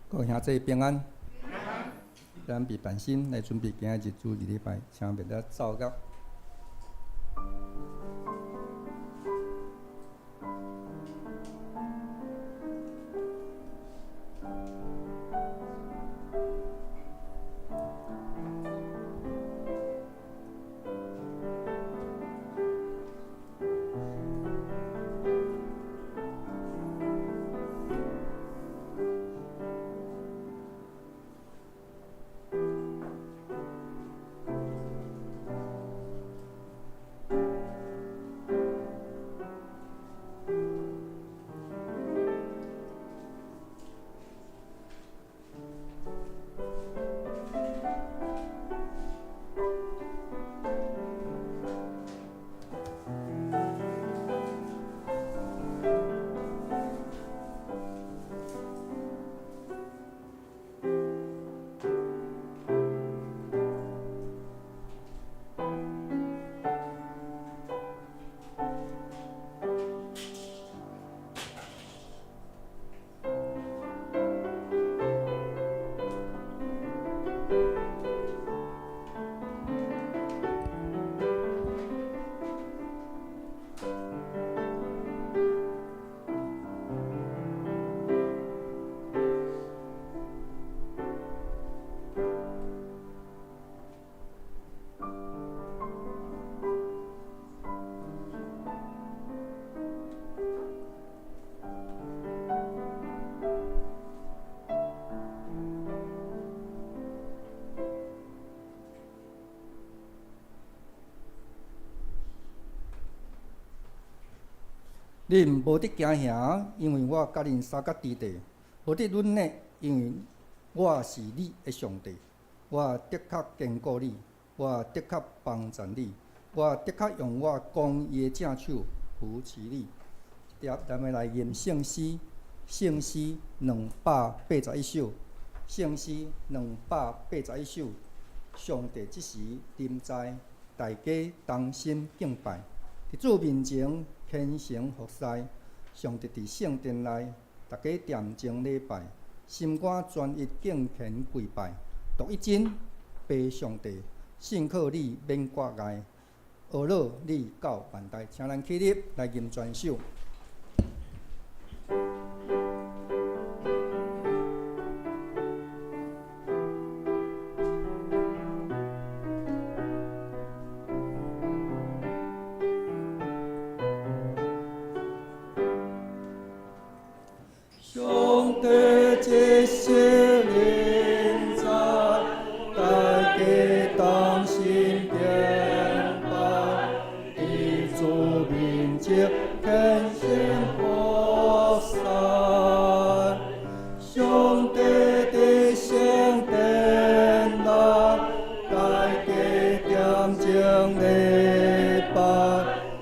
各位兄弟平安，咱備辦心來準備今仔日主日禮拜，請別得奏樂。恁無得驚嚇，因為我佮恁相佮佇地；無得忍耐，因為我是你的上帝。我的確堅固你，我的確幫助你，我的確用我公義的正手扶持你。接咱欲來吟聖詩，聖詩281首，聖詩281首。上帝這時臨在，大家同心敬拜，佇主面前虔誠服侍，上帝佇聖殿內，大家踮鐘禮拜，心肝專一敬虔跪拜，獨一真父上帝，信靠你免掛礙，呵咾你到萬代，請咱起立來吟全首。上帝這時臨在，大家同心敬拜，佇主面前虔誠服侍。上帝佇聖殿內，大家踮鐘禮拜，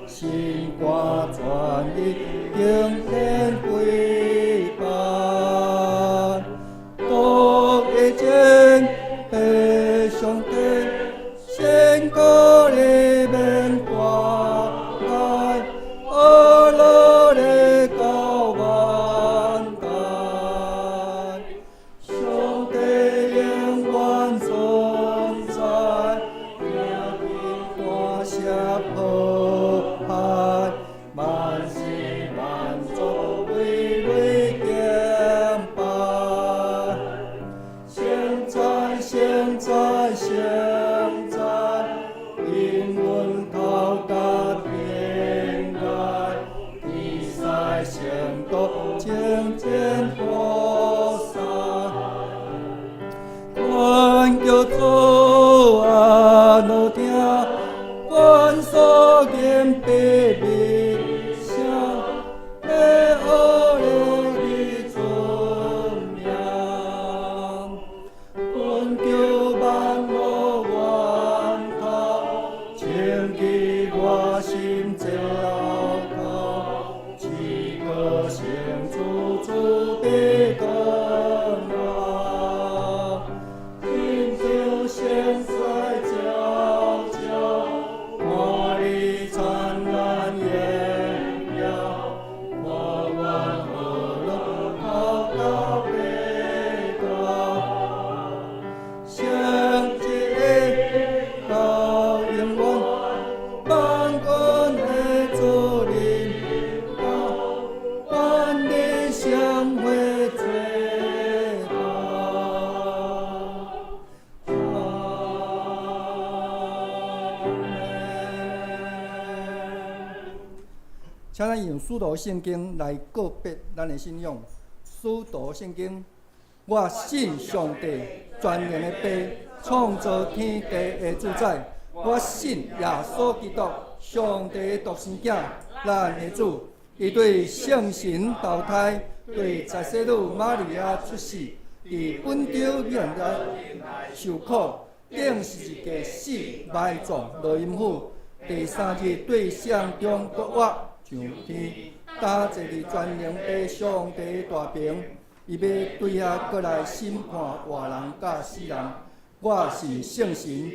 心肝專一敬虔跪拜，獨一真父上帝，信靠你免掛礙，呵咾你到萬代。上帝永遠存在，聽見大聲呼喊，萬世萬族心交托，一個上主主的光啊，親像現在悄悄，看你燦爛豔耀，我願呵樂頭到尾到，聖潔到永遠，萬軍的主臨到，願你相會最大。阿們。請咱用使徒聖經來告別咱的信仰。使徒聖經，我信上帝全能的父，創造天地的主宰。我信耶穌基督，上帝的獨生囝，咱的主。伊對聖神投胎，對在洗女瑪利亞出世，佇本丟彼拉受苦，釘十字架死，埋葬落陰府。第三日對死人中復活，上天，搭坐佇全能的上帝大爿，伊欲對遐閣來審判活人佮死人。我信聖神，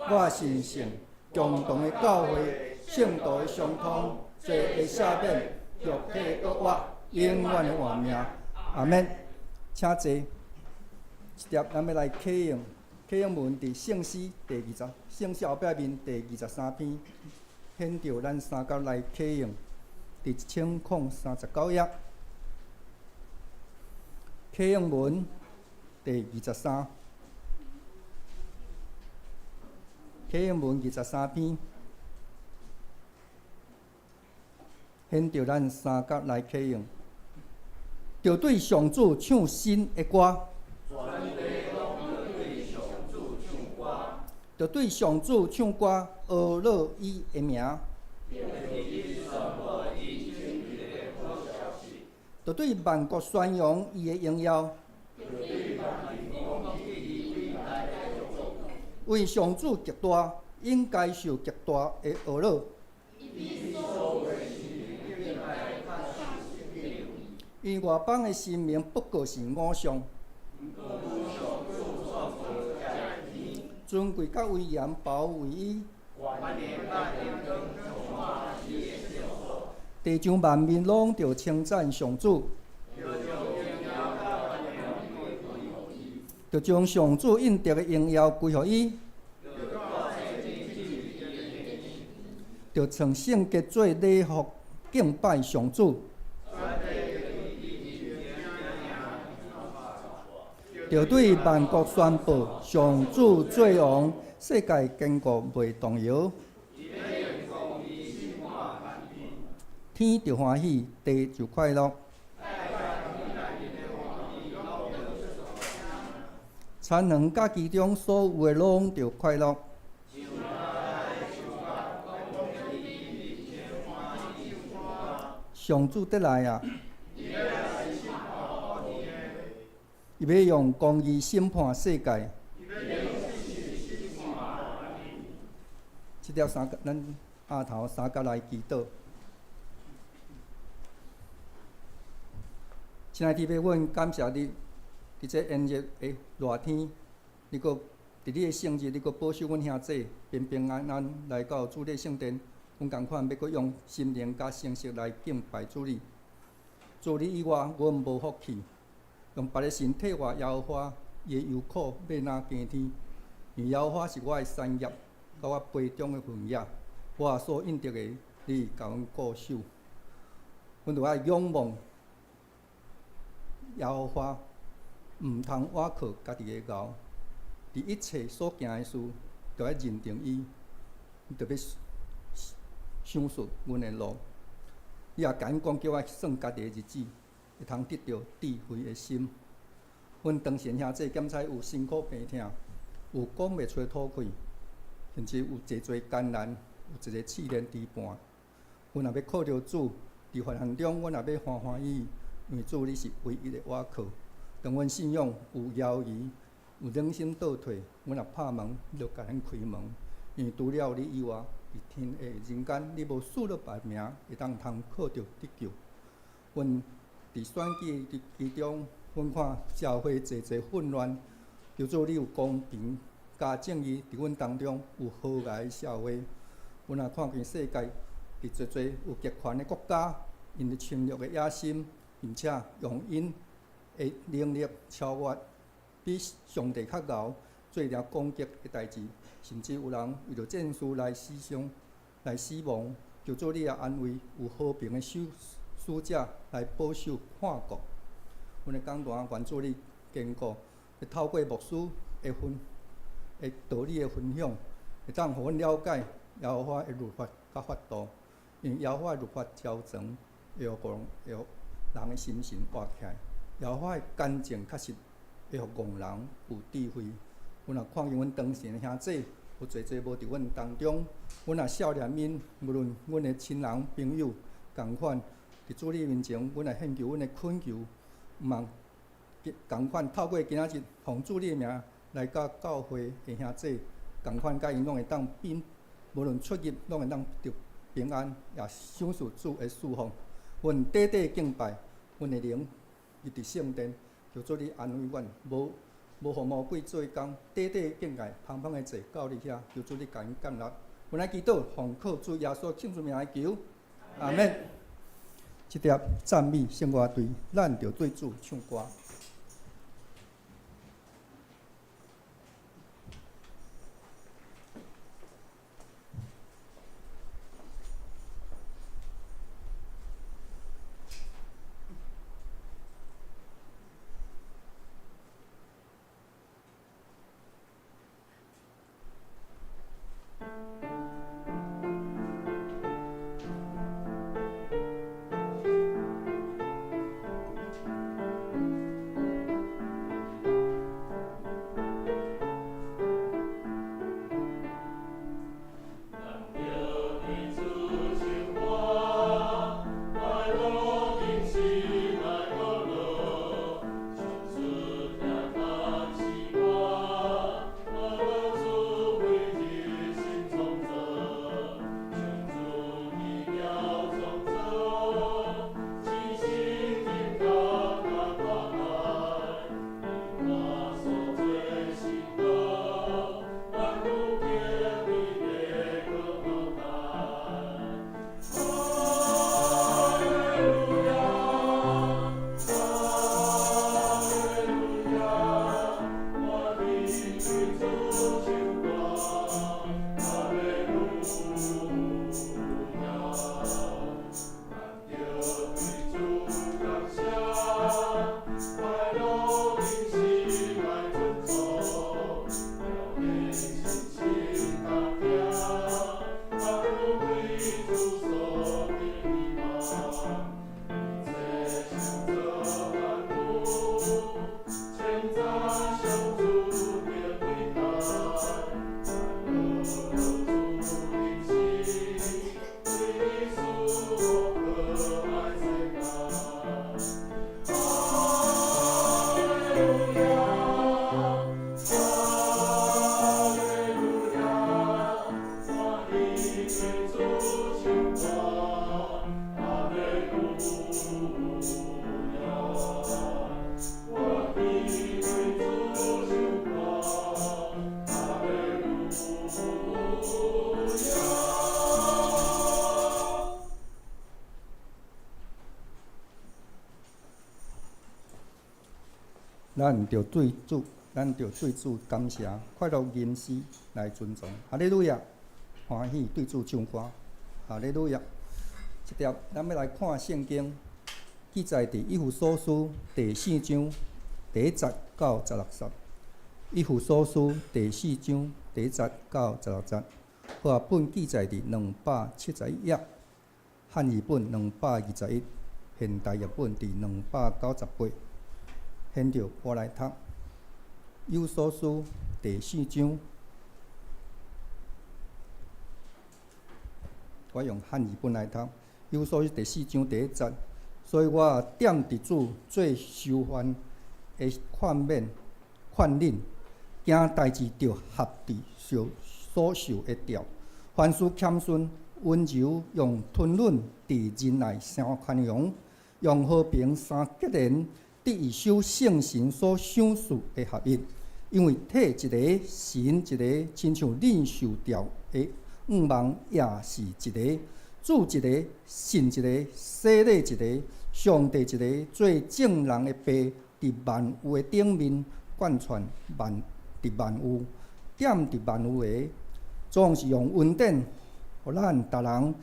我信聖共同的教會，聖徒的相通，罪的赦免，肉體復活，永遠的活命。阿們。請坐。一碟，咱欲來啟用，啟用文佇聖詩第二十，聖詩後壁面第23篇，現著咱三甲來啟用，佇1039頁。啟用文第二十三，啟用文23篇，現著咱三甲來啟用，著對上主唱新的歌。著對上主唱歌，呵樂伊的名。著對萬國宣揚伊的榮耀。為上主極大，應該受極大的呵樂。因外邦的神明不過是偶像。尊貴佮威嚴包圍伊，地上萬民攏著稱讚上主，著將上主應得的榮耀歸予伊，著穿聖潔做禮服敬拜上主。著對萬國宣布上主做王，世界堅固袂動搖。天就歡喜，地就快樂。田園佮其中所有的攏著快樂。上主得來啊！伊欲用公義審判世界。這條三角，咱阿頭三角來祈禱。親愛的天父，阮感謝你，佇這炎熱的熱天，你閣佇你的聖日，你閣保守阮兄弟平平安安來到主你的聖殿。阮仝款欲閣用心靈佮誠實來敬拜主你。除你以外，阮無福氣。用別个神替我耶和華，伊的憂苦欲若加添。因為耶和華是我的產業，佮我杯中的份額，我所應得的，你會共阮顧守。阮著愛仰望耶和華，毋通倚靠家己的𠢕，佇一切所行的事，著愛認定伊，伊著欲賞賜阮的路。你也共阮講，叫我算家己的日子，會通得著智慧的心。阮當時兄弟檢查有辛苦病痛，有講袂出的吐氣，甚至有濟濟艱難，有一个試煉佇伴。阮若欲靠著主，佇患難中，阮若欲歡歡喜喜，因為主你是唯一的倚靠。當阮信仰有猶疑、有忍心倒退，阮若拍門，你就共咱開門。因為除了你以外，佇天下人間，你無輸入別名，會當通靠著得救。阮佇選舉佇其中，阮看社會濟濟混亂，求主你有公平佮正義佇阮當中有和諧的社會。阮也看見世界佇濟濟有極權的國家，𪜶的侵略的野心，並且用𪜶的能力超越比上帝較𠢕，做了攻擊的代誌，甚至有人為著戰事來死傷、來死亡。求主你也安慰有和平的使者來保守看顧。阮的講壇，願主你堅固，會透過牧師的分的道理的分享，會當予阮了解耶和華的律法佮法度，因為耶和華的律法超全，會予講會予人的心神活起來。耶和華的乾淨確實會予戇人有智慧。阮也看見阮當時的兄弟有濟濟無佇阮當中，阮也想念𪜶，無論阮的親人朋友仝款，佇主你面前，阮來獻求阮的懇求，毋茫仝款透過今仔日奉主你的名來到教會的兄弟，仝款佮𪜶攏會當平，無論出入攏會當得平安，也享受主的祝福。阮短短敬拜，阮的靈入佇聖殿，求主你安慰阮，無無予魔鬼做工，短短敬拜，芳芳的坐到你遐，求主你共𪜶建立。阮來祈禱，奉靠主耶穌聖名來求，阿們。這碟讚美聖樂隊，咱著對主唱歌。咱著對主，咱著對主感謝，快樂吟詩來尊崇。哈利路亞，歡喜對主唱歌。哈利路亞。這碟咱欲來看聖經，記載佇以弗所書第四章第一節到十六節。以弗所書第四章第一節到十六節，和合本記載佇271頁，漢語本221，現代譯本佇298。現著我來讀，以弗所書第四章，我用漢語本來讀。以弗所書第四章第一節，所以我踮佇主做囚犯的勸勉、勸恁，驚代誌著合佇受所受的調，凡事謙遜、溫柔，用吞忍佇忍耐相寬容，用和平三結連，得以守聖神所賞賜的合一。因為體一个，神一个，親像恁受召的向望也是一个，主一个，信一个，洗禮一个，上帝一个，做眾人的父，佇萬有的頂面，貫穿萬佇萬有，踮佇萬有的，總是用恩典，予咱逐人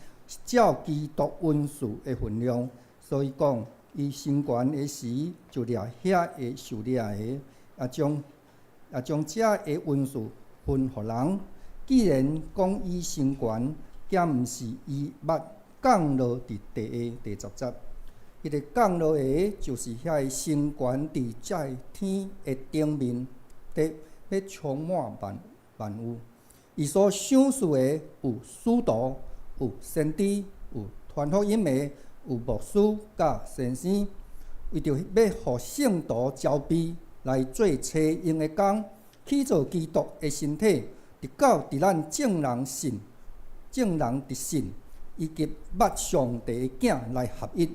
照基督恩賜的分量。所以講，伊升懸的時，就掠遐个受掠的，也將這个恩賜分予人。既然講伊升懸，敢毋是伊捌降落佇地下？第10節，彼个降落的，就是遐个升懸佇這个天的頂面，得欲充滿萬萬有。伊所賞賜的有使徒，有先知，有傳福音的，有牧師佮先生，為著欲予聖徒棹備來做齊用的工，起造基督的身體，直到佇咱眾人信、眾人佇信以及捌上帝的囝來合一，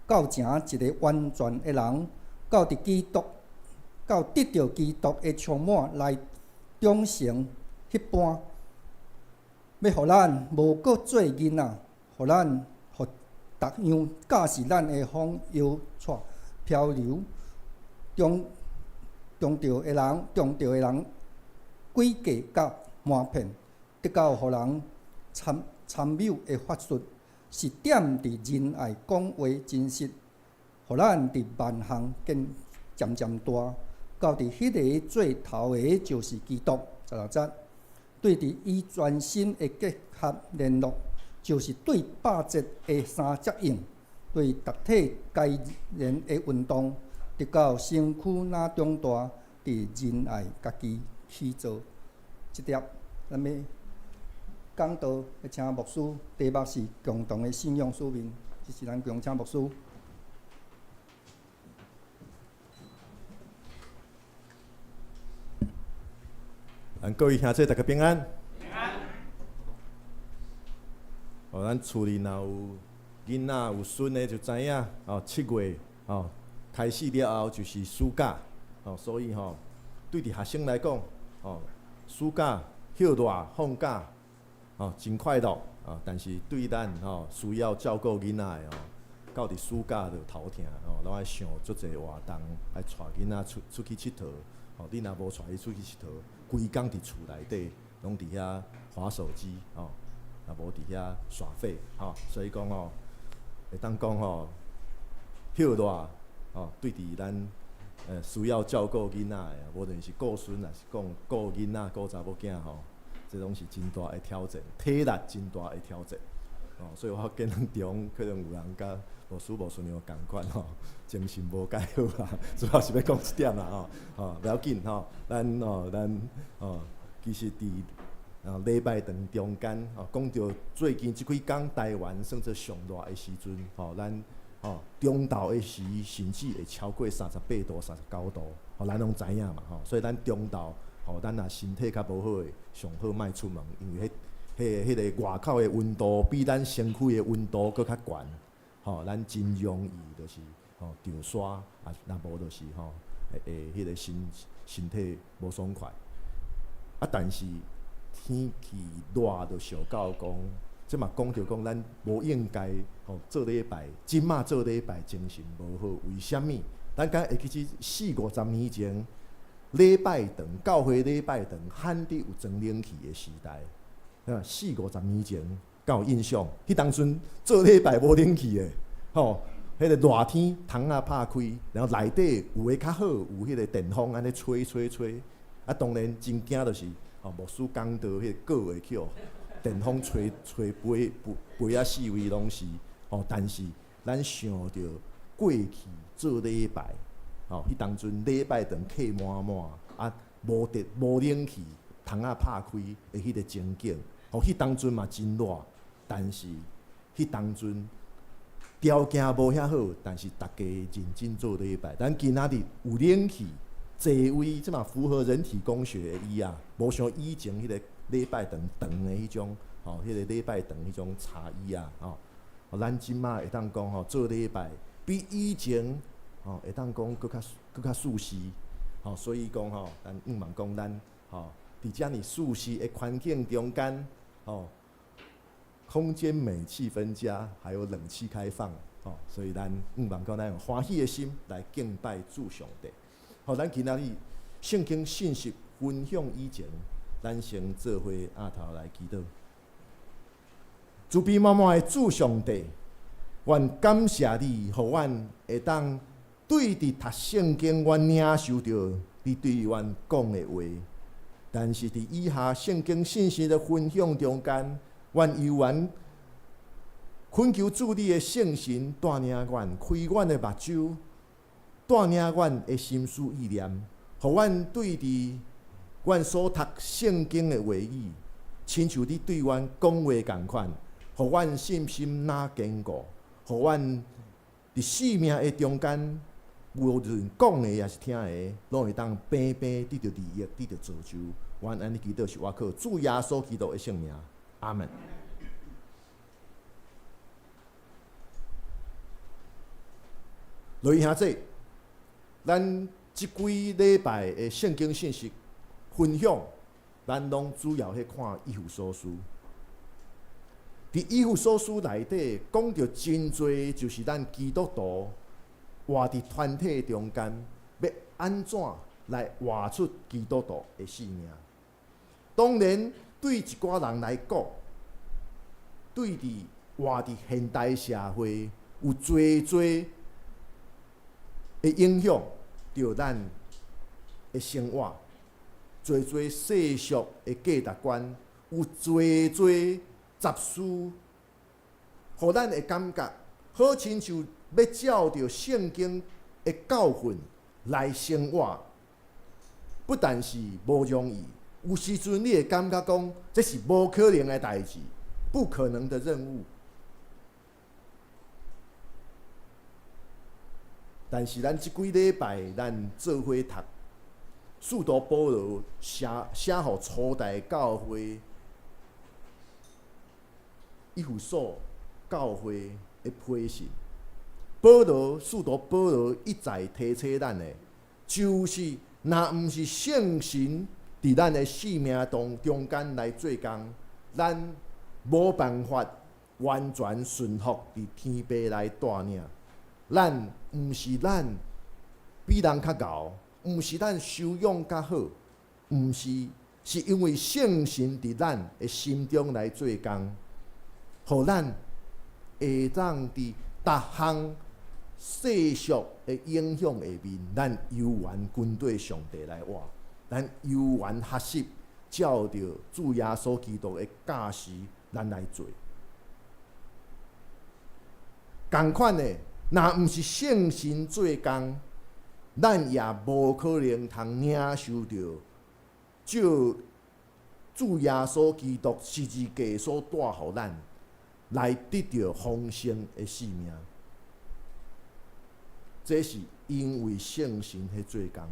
到成一个完全的人，到佇基督，到得著基督的充滿來長成彼般，欲予咱無閣做囡仔，予咱予逐樣教示咱的風搖掣漂流，中中著的人，中著的人詭計佮瞞騙，得到予人參參謬的法術，是踮佇仁愛講話真實，予咱佇萬項見漸漸大，到佇彼个做頭的，就是基督。16節，對佇伊全身的結合聯絡，就是對百節的相接應，對逐體該然的運動，直到身軀若長大，佇仁愛家己起造。這粒咱欲講道，欲請牧師，題目是共同的信仰使命。這是咱共請牧師。咱各位兄弟，大家平安。平安。哦，咱厝裡若有囡仔有孫的就知影，哦，7月哦開始了後就是暑假，哦，所以吼，對佇學生來講，哦，暑假歇熱放假，哦，真快樂，哦，但是對咱吼需要照顧囡仔的吼，到佇暑假就頭疼，哦，攏愛想足濟活動，愛帶囡仔出出去𨑨迌，哦，你若無帶伊出去𨑨迌，規工佇厝內底攏佇遐滑手機，哦，若無佇遐耍廢，吼，所以講吼，會當講吼，歇熱，吼，對佇咱需要照顧囡仔的，無論是顧孫，抑是講顧囡仔、顧查某囝吼，這攏是真大的挑戰，體力真大的挑戰，哦，所以我見中可能有人佮牧師無順樣仝款吼，精神無介好啦，主要是欲講這點啦吼，吼，無要緊吼，咱吼咱吼，其實佇啊禮拜堂中間吼，講著最近這幾工台灣算做上熱的時陣吼，咱吼中晝的時甚至會超過38度、39度，吼咱攏知影嘛吼，所以咱中晝吼，咱若身體較無好的，上好莫出門，因為彼彼彼个外口的溫度比咱身軀的溫度閣較懸，吼，咱真容易就是吼著沙，啊，若無就是吼會會彼个身身體無爽快。啊，但是天氣熱就燒到講，這嘛講著講咱無應該吼做禮拜，這馬做禮拜精神無好，為啥物？咱敢會記起四五十年前禮拜堂教會禮拜堂罕得有裝冷氣的時代，啊，四五十年前敢有印象？彼當陣做禮拜無冷氣的，吼，彼个熱天窗仔拍開，然後內底有的較好，有彼个電風按呢吹吹吹，啊，當然真驚就是，吼，牧師講道彼個鼓會去予電風吹吹飛飛飛啊四圍攏是，吼，但是咱想著過去做禮拜，吼，彼當陣禮拜堂客滿滿，啊，無電無冷氣，窗仔拍開的彼個情景，吼，彼當陣嘛真熱，但是彼當陣條件無遐好，但是逐家認真做禮拜。咱今仔日有冷氣，座位這嘛符合人體工學的椅仔，無像以前彼個禮拜堂長的彼種，吼，彼个禮拜堂彼種茶椅啊，吼，咱這馬會當講吼，做禮拜比以前吼會當講閣較閣較舒適，吼，所以講吼，咱向望講咱吼，佇遮爾舒適的環境中間，吼，空間美、氣氛佳，還有冷氣開放，吼，所以咱向望講咱用歡喜的心來敬拜主上帝。好，咱今仔日聖經信息分享以前，咱先做伙阿頭來祈禱。慈悲滿滿的主上帝，阮感謝你，予阮會當對佇讀聖經，阮領受著你對阮講的話。但是佇以下聖經信息的分享中間，阮猶原懇求主你的聖神帶領阮，開阮的目睭，帶領阮的心思意念，予阮對佇阮所讀聖經的話語，親像你對阮講話仝款，予阮信心若堅固，予阮佇生命的中間，無論講的抑是聽的，攏會當平平得著利益，得著造就。阮按呢祈禱是倚靠主耶穌基督的聖名，阿門。來兄弟，咱這幾禮拜的聖經信息分享，咱攏主要去看以弗所書。佇以弗所書內底講著真濟，就是咱基督徒活佇團體中間，欲按怎來活出基督徒的生命。當然，對一寡人來講，對佇活佇現代社會有濟濟的影響，著咱的生活，濟濟世俗的價值觀，有濟濟雜事，予咱會感覺好親像欲照著聖經的教訓來生活，不但是無容易，有時陣你會感覺講這是無可能的代誌，不可能的任務。但是咱這幾禮拜，咱做伙讀使徒保羅寫寫予初代教會以弗所教會的批信。保羅使徒保羅一再提醒咱的，就是若毋是聖神佇咱的生命當中間來做工，咱無辦法完全順服佇天父來帶領。咱毋是咱比人較𠢕，毋是咱修養較好，毋是，是因為聖神佇咱的心中來做工，予咱會當佇逐項世俗的影響下面，咱猶原跟綴上帝來活，咱猶原學習照著主耶穌基督的教示，咱來做。仝款的，若毋是聖神做工，咱也無可能通領受著照主耶穌基督十字架所帶予咱來得著豐盛的生命。這是因為聖神彼做工。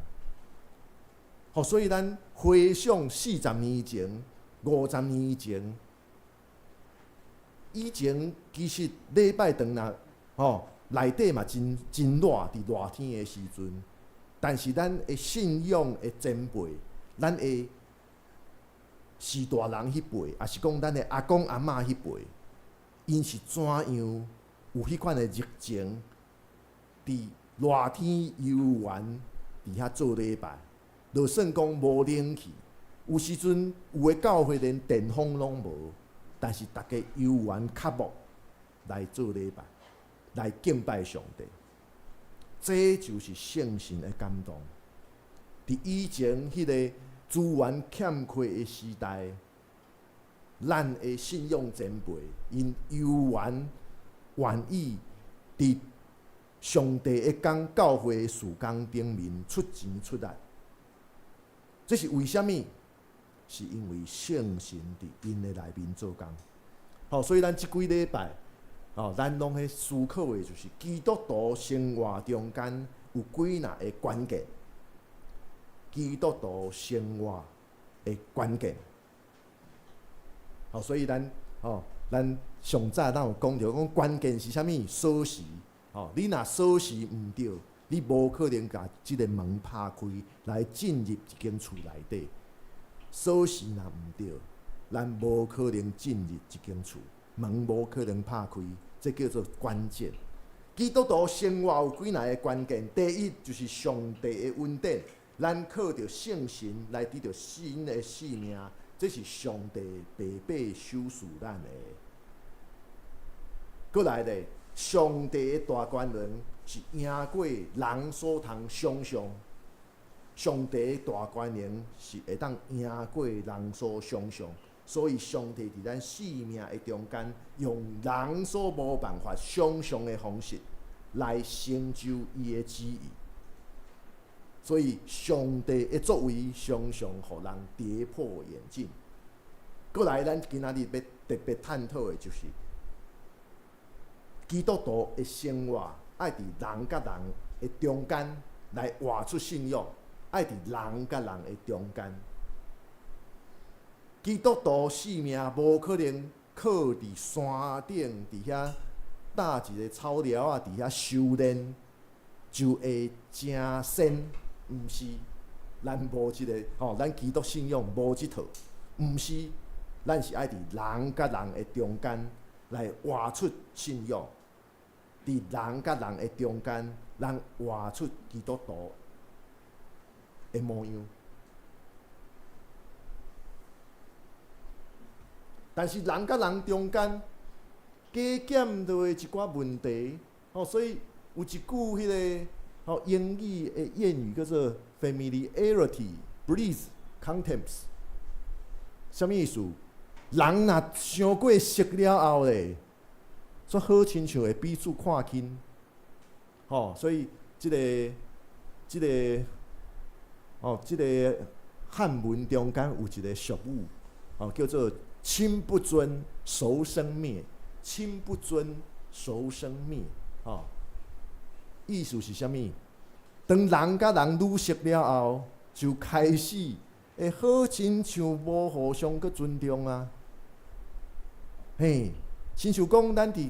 予所以咱回想40年前、50年前，以前其實禮拜堂若吼內底嘛真真熱，佇熱天的時陣，但是咱的信仰的前輩，咱的序大人彼輩，抑是講咱的阿公阿嬤彼輩，𪜶是怎樣有彼款的熱情，佇熱天猶原佇遐做禮拜，就算講無冷氣，有時陣有的教會連電風攏無，但是逐家猶原磕木來做禮拜，來敬拜上帝。這就是聖神的感動。佇以前彼個資源欠缺的時代，咱的信仰前輩，𪜶猶原願意佇上帝的工、教會的事工頂面出錢出力。這是為啥物？是因為聖神佇𪜶的內面做工。予所以咱這幾禮拜，哦，咱攏咧思考的就是基督徒生活中間有幾若个關鍵。基督徒生活的關鍵。予所以咱吼，咱上早咱有講著講關鍵是啥物？鎖匙，吼，你若鎖匙毋對，你無可能共這个門拍開來進入一間厝內底。鎖匙若毋對，咱無可能進入一間厝，門無可能拍開，這叫做關鍵。基督徒生活有幾若个關鍵，第一就是上帝的恩典，咱靠著聖神來得著新的生命，這是上帝白白賞賜咱的。閣來咧，上帝的大權能是贏過人所通想象。上帝的大權能是會當贏過人所想象，所以上帝佇咱生命的中間，用人所無辦法想象的方式來成就伊的旨意。所以上帝的作為常常予人跌破眼鏡。閣來，咱今仔日欲特別探討的就是，基督徒的生活愛佇人佮人的中間來活出信仰，愛佇人佮人的中間。基督徒生命無可能靠佇山頂佇遐搭一个草寮仔佇遐修煉，就會成仙。毋是，咱無這个吼，咱基督信仰無這套，毋是，咱是愛佇人佮人的中間來活出信仰，佇人佮人的中間，咱活出基督徒的模樣。但是人佮人中間加減就會一寡問題，吼，所以有一句彼个吼英語的諺語叫做 “familiarity breeds contempt”，啥物意思？人若傷過熟了後咧，煞好親像會彼此看輕，吼，所以這個哦，這个漢文中間有一个俗語，哦，叫做“親不尊，熟生滅；親不尊，熟生滅”。哦，意思是啥物？當人佮人愈熟了後，就開始會好親像無互相閣尊重啊。嘿，親像講咱佇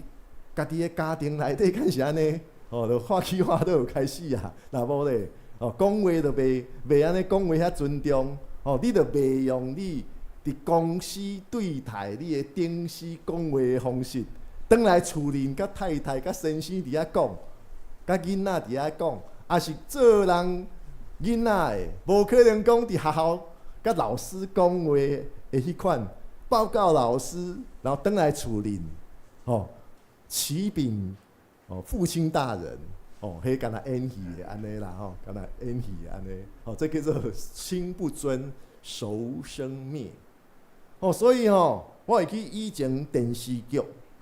家己的家庭內底，敢是按呢？哦，就話起話都有開始啊。若無咧，哦，講話就袂按呢講話遐尊重。哦，你就袂用你佇公司對待你的頂司講話的方式，轉來厝裡佮太太、佮先生佇遐講，佮囡仔佇遐講，抑是做人囡仔的，無可能講佇學校佮老師講話的彼款報告老師，然後轉來厝裡，吼，啟稟哦父親大人，哦，彼敢若演戲的按呢啦，吼，敢若演戲的按呢，哦，這叫做親不尊，熟生滅。哦，所以吼，我會記以前電視劇、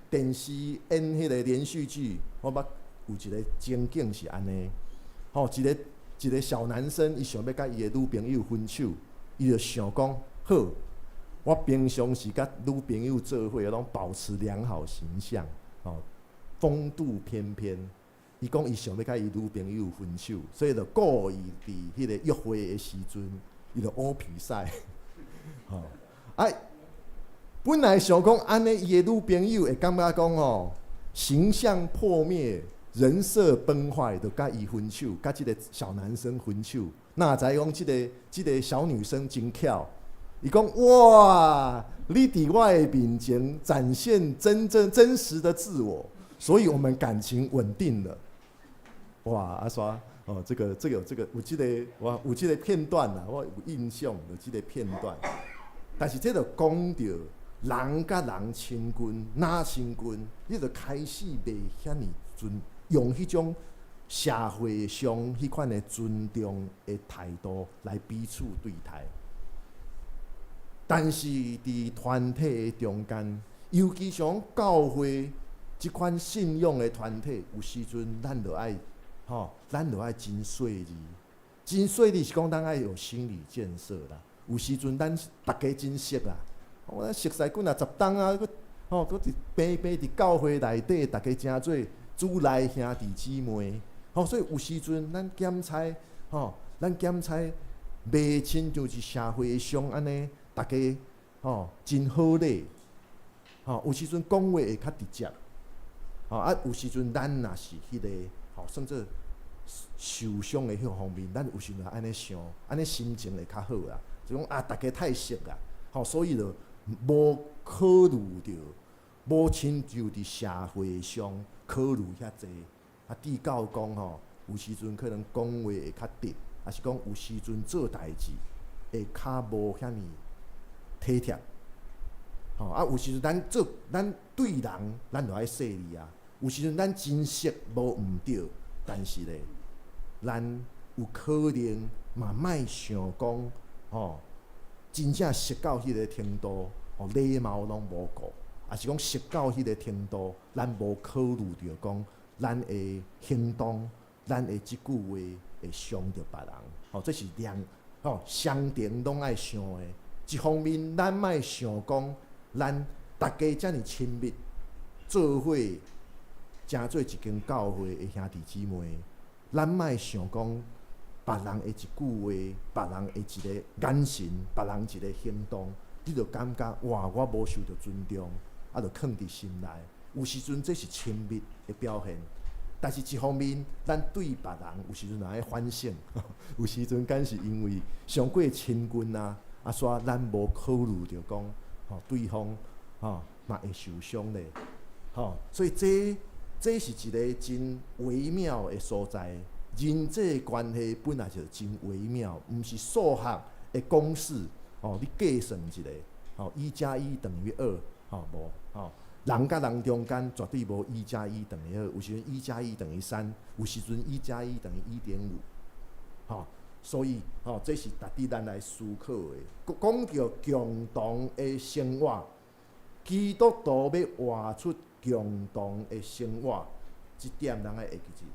電視演彼个連續劇，我捌有一个情景是按呢，吼，一个一个小男生，伊想欲佮伊的女朋友分手，伊就想講，好，我平常時佮女朋友做伙，攏保持良好形象，哦，風度翩翩。伊講伊想欲佮伊女朋友分手，所以就故意佇彼个約會的時陣，伊就烏皮賽，吼，啊，本來想講按呢，伊的女朋友會感覺講吼，形象破滅，人設崩壞，就佮伊分手，佮這个小男生分手。哪知講這個小女生真巧，伊講哇，你佇我的面前展現真正真實的自我，所以我們感情穩定了。哇，阿刷哦，這個有這個我有這個片段啦，我有印象有這個片段。但是這就講著人佮人親近，若親近，你就開始袂遐爾尊，用彼種社會上彼款的尊重的態度來彼此對待。但是佇團體的中間，尤其像教會這款信仰的團體，有時陣咱就愛，吼，咱就愛真細膩，真細膩是講咱愛有心理建設啦。有時陣咱逐家真熟啦，我熟似幾若十冬啊，閣吼閣佇平平佇教會內底，逐家成做主內兄弟姊妹，吼，所以有時陣咱檢查，吼，咱檢查袂親像是社會上按呢，逐家吼真好禮。吼，有時陣講話會較直接，吼啊，有時陣咱若是彼個吼，算做受傷的彼方面，咱有時陣按呢想，按呢心情會較好啦。就講啊，逐家太熟啦，吼，所以就無考慮著，無親像佇社會上考慮遐濟，啊，至到講吼，有時陣可能講話會較直，抑是講有時陣做代誌會較無遐爾體貼。吼啊，有時陣咱做咱對人，咱就愛細膩啊。有時陣咱真熟無毋對，但是咧，咱有可能嘛莫想講吼，真正熟到彼個程度，吼禮貌攏無顧，抑是講熟到彼個程度，咱無考慮著講咱的行動，咱的這句話會傷著別人。吼，這是兩吼雙重攏愛想的。一方面，咱莫想講咱逐家遮爾親密，做伙成做一間教會的兄弟姊妹，咱莫想講別人的一句話，別人的一個眼神，別人一個行動，你就感覺哇，我無受著尊重，啊，就囥佇心內。有時陣這是親密的表現，但是一方面，咱對別人有時陣也愛反省，有時陣敢是因為傷過親近啊，啊，煞咱無考慮著講，吼對方吼嘛會受傷咧，吼，所以這這是一個真微妙的所在。人際關係本來就真微妙，毋是數學的公式，吼，你計算一下，吼，一加一等於二，吼，無，吼，人佮人中間絕對無一加一等於二，有時陣一加一等於三，有時陣一加一等於1.5，吼，所以，吼，這是值得咱來思考的。講著共同的生活，基督徒欲活出共同的生活，這點咱愛會記住。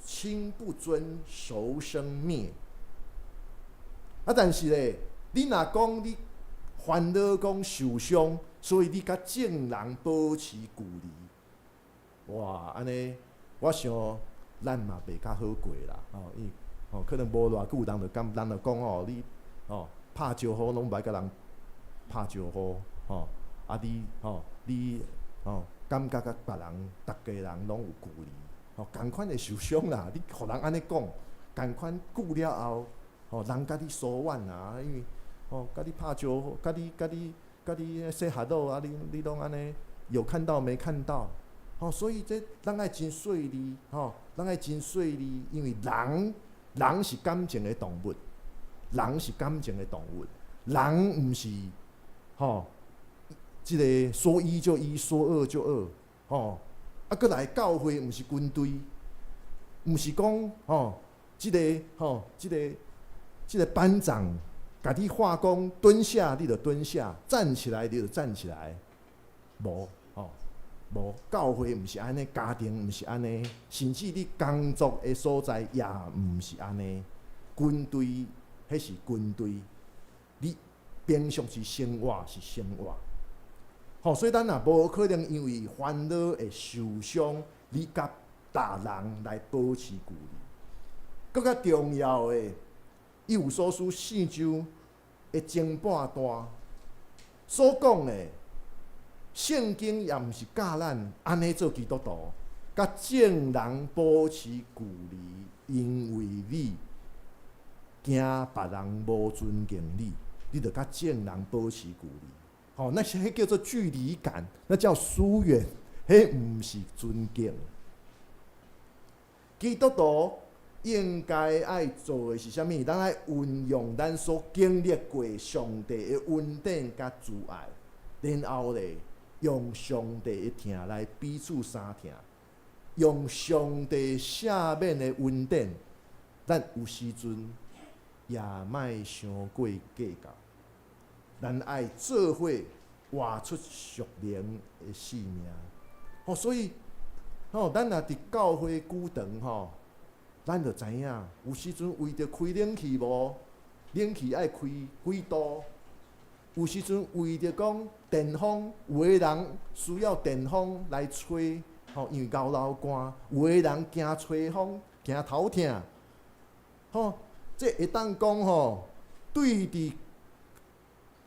親不尊，仇生滅。啊，但是咧，你若講你煩惱講受傷，所以你佮眾人保持距離，哇，按呢，我想咱嘛袂較好過啦，吼，因為吼可能無偌久，人就感人就講吼，你吼拍招呼攏無愛佮人拍招呼，吼，啊你吼你吼感覺佮別人逐家人攏有距離。吼，仝款會受傷啦！你予人按呢講，仝款久了後，吼人佮你疏遠啊，因為吼佮你拍招呼，佮你佮你佮你 say hello 啊，你你攏按呢有看到沒看到？吼，所以這咱愛真細膩，吼，咱愛真細膩，因為人人是感情的動物，人是感情的動物，人毋是吼，這个說一就一，說二就二，吼。啊，閣來教會毋是軍隊，毋是講吼，這个吼，這个這个班長共你喊講蹲下，你就蹲下；站起來，你就站起來。無吼，無教會毋是按呢，家庭毋是按呢，甚至你工作的所在也毋是按呢。軍隊彼是軍隊，你平常時生活是生活。吼，所以咱也無可能因為煩惱會受傷，你佮別人來保持距離。閣較重要的，以弗所書四章的前半段所講的，聖經也毋是教咱按呢做基督徒，佮眾人保持距離，因為你驚別人無尊敬你，你就佮眾人保持距離。吼，那是彼叫做距離感，那叫疏遠，彼毋是尊敬。基督徒應該愛做的是啥物？咱愛運用咱所經歷過上帝的恩典佮慈愛，然後咧，用上帝的疼來彼此相疼，用上帝赦免的恩典，咱有時陣也莫傷過計較。咱愛做伙活出屬靈的生命。吼，所以，吼，咱若佇教會久長吼，咱就知影，有時陣為著開冷氣無，冷氣愛開幾度？有時陣為著講電風，有的人需要電風來吹，吼，因為𠢕流汗；有的人驚吹風，驚頭疼。吼，這會當講吼，對佇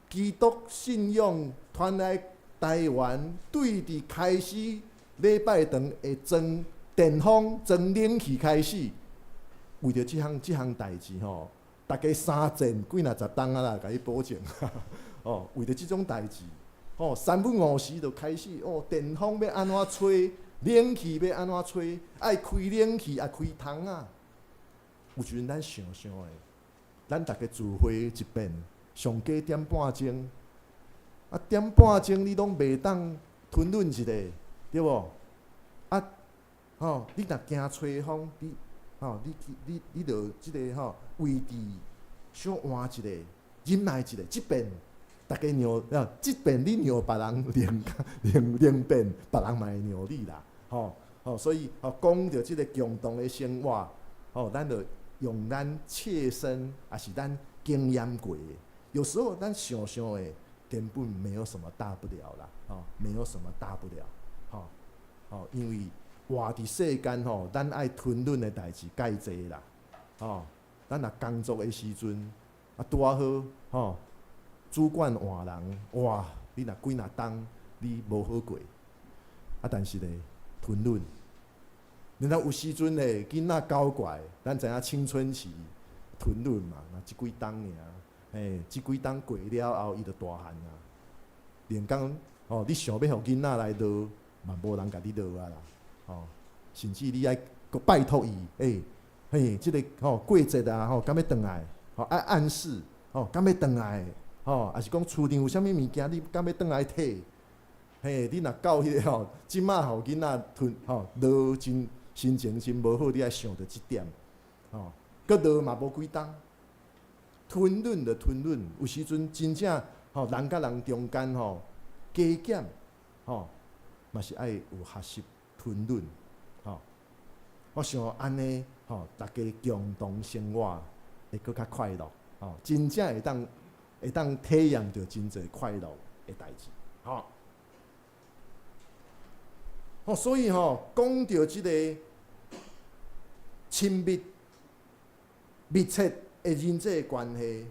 基督信仰傳來台灣對佇開始禮拜堂會裝電風、裝冷氣開始，為著這項代誌吼，逐家三戰幾若十冬啊啦，共你保證。哦，為著這種代誌，吼，三不五時就開始哦，電風欲按怎吹，冷氣欲按怎吹，愛開冷氣抑開窗仔。有時陣咱想想的，咱逐家聚會一遍，上加點半鐘，啊點半鐘你攏袂當吞忍一下，對無？啊，吼，你若驚吹風，你吼，你你你著這个吼位置小換一下，忍耐一下，這遍逐家讓啊，這遍你讓別人兩兩兩遍，別人嘛會讓你啦，吼吼，所以吼講著這个共同的生活，吼，咱著用咱切身，抑是咱經驗過的。有時候咱想想的，根本沒有什麼大不了啦，吼，沒有什麼大不了，吼，吼，因為活佇世間吼，咱愛吞忍的代誌蓋濟啦，吼，咱若工作的時陣，啊拄仔好，吼，主管換人，哇，你若幾若冬，你無好過，啊，但是咧，吞忍。然後有時陣咧，囡仔搞怪，咱知影青春期吞忍嘛，若這幾冬爾，嘿，這幾冬過了後，伊就大漢啊。連講吼，你想欲予囡仔來落，嘛無人共你落啊啦，吼，甚至你愛閣拜託伊，欸，嘿，這个吼過節啊，吼，敢欲轉來，吼愛暗示，吼，敢欲轉來，吼，抑是講厝頂有啥物物件，你敢欲轉來提？嘿，你若到彼个吼，這馬予囡仔吞吼落真心情真無好，你愛想著這點，吼，閣落嘛無幾冬，吞忍就吞忍，有時陣真正吼人佮人中間吼加減吼，嘛是愛有學習吞忍，吼。我想按呢吼，逐家共同生活會閣較快樂，吼，真正會當體驗著真濟快樂的代誌，吼。吼，所以吼，講著這個親密、密切的人際關係，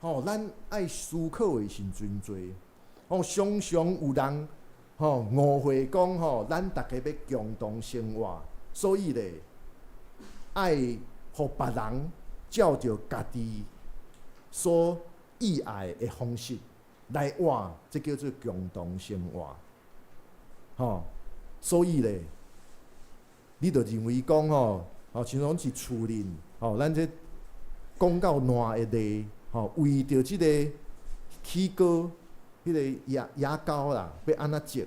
吼，咱愛思考的是真濟。吼，常常有人吼誤會講吼，咱逐家欲共同生活，所以咧，愛予別人照著家己所意愛的方式來活，這叫做共同生活。吼，所以咧，你著認為講吼，吼，像講是厝裡，吼，咱這講到爛的例，吼，為著這个起高，彼个野野狗啦，欲按怎織，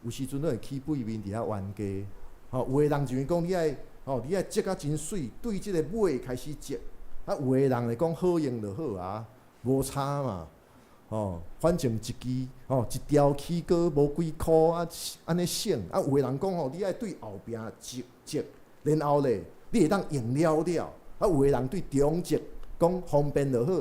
有時陣攏會起對面佇遐冤家。吼，有的人認為講你愛，吼，你愛織甲真媠，對這个尾開始織。啊，有的人會講好用就好啊，無差嘛。吼，反正一支，吼，一條起糕無幾箍啊，按呢省。啊，有的人講吼，你愛對後壁織織，然後咧，你會當用了了。啊，有的人對中織，講方便就好，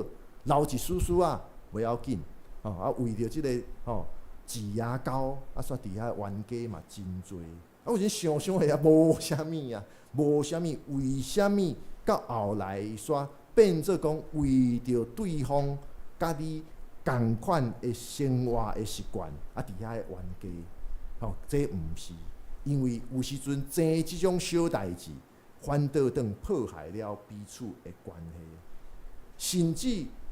留一絲絲仔，袂要緊。吼，啊，為著這个吼，飼野狗，啊，煞佇遐冤家嘛真濟。啊，有時想想下也無啥物啊，無啥物，為啥物到後來煞變做講為著對方佮你仝款的生活的習慣，啊，佇遐冤家，吼，這毋是，因為有時陣爭這種小代誌，反倒轉破壞了彼此的關係，甚至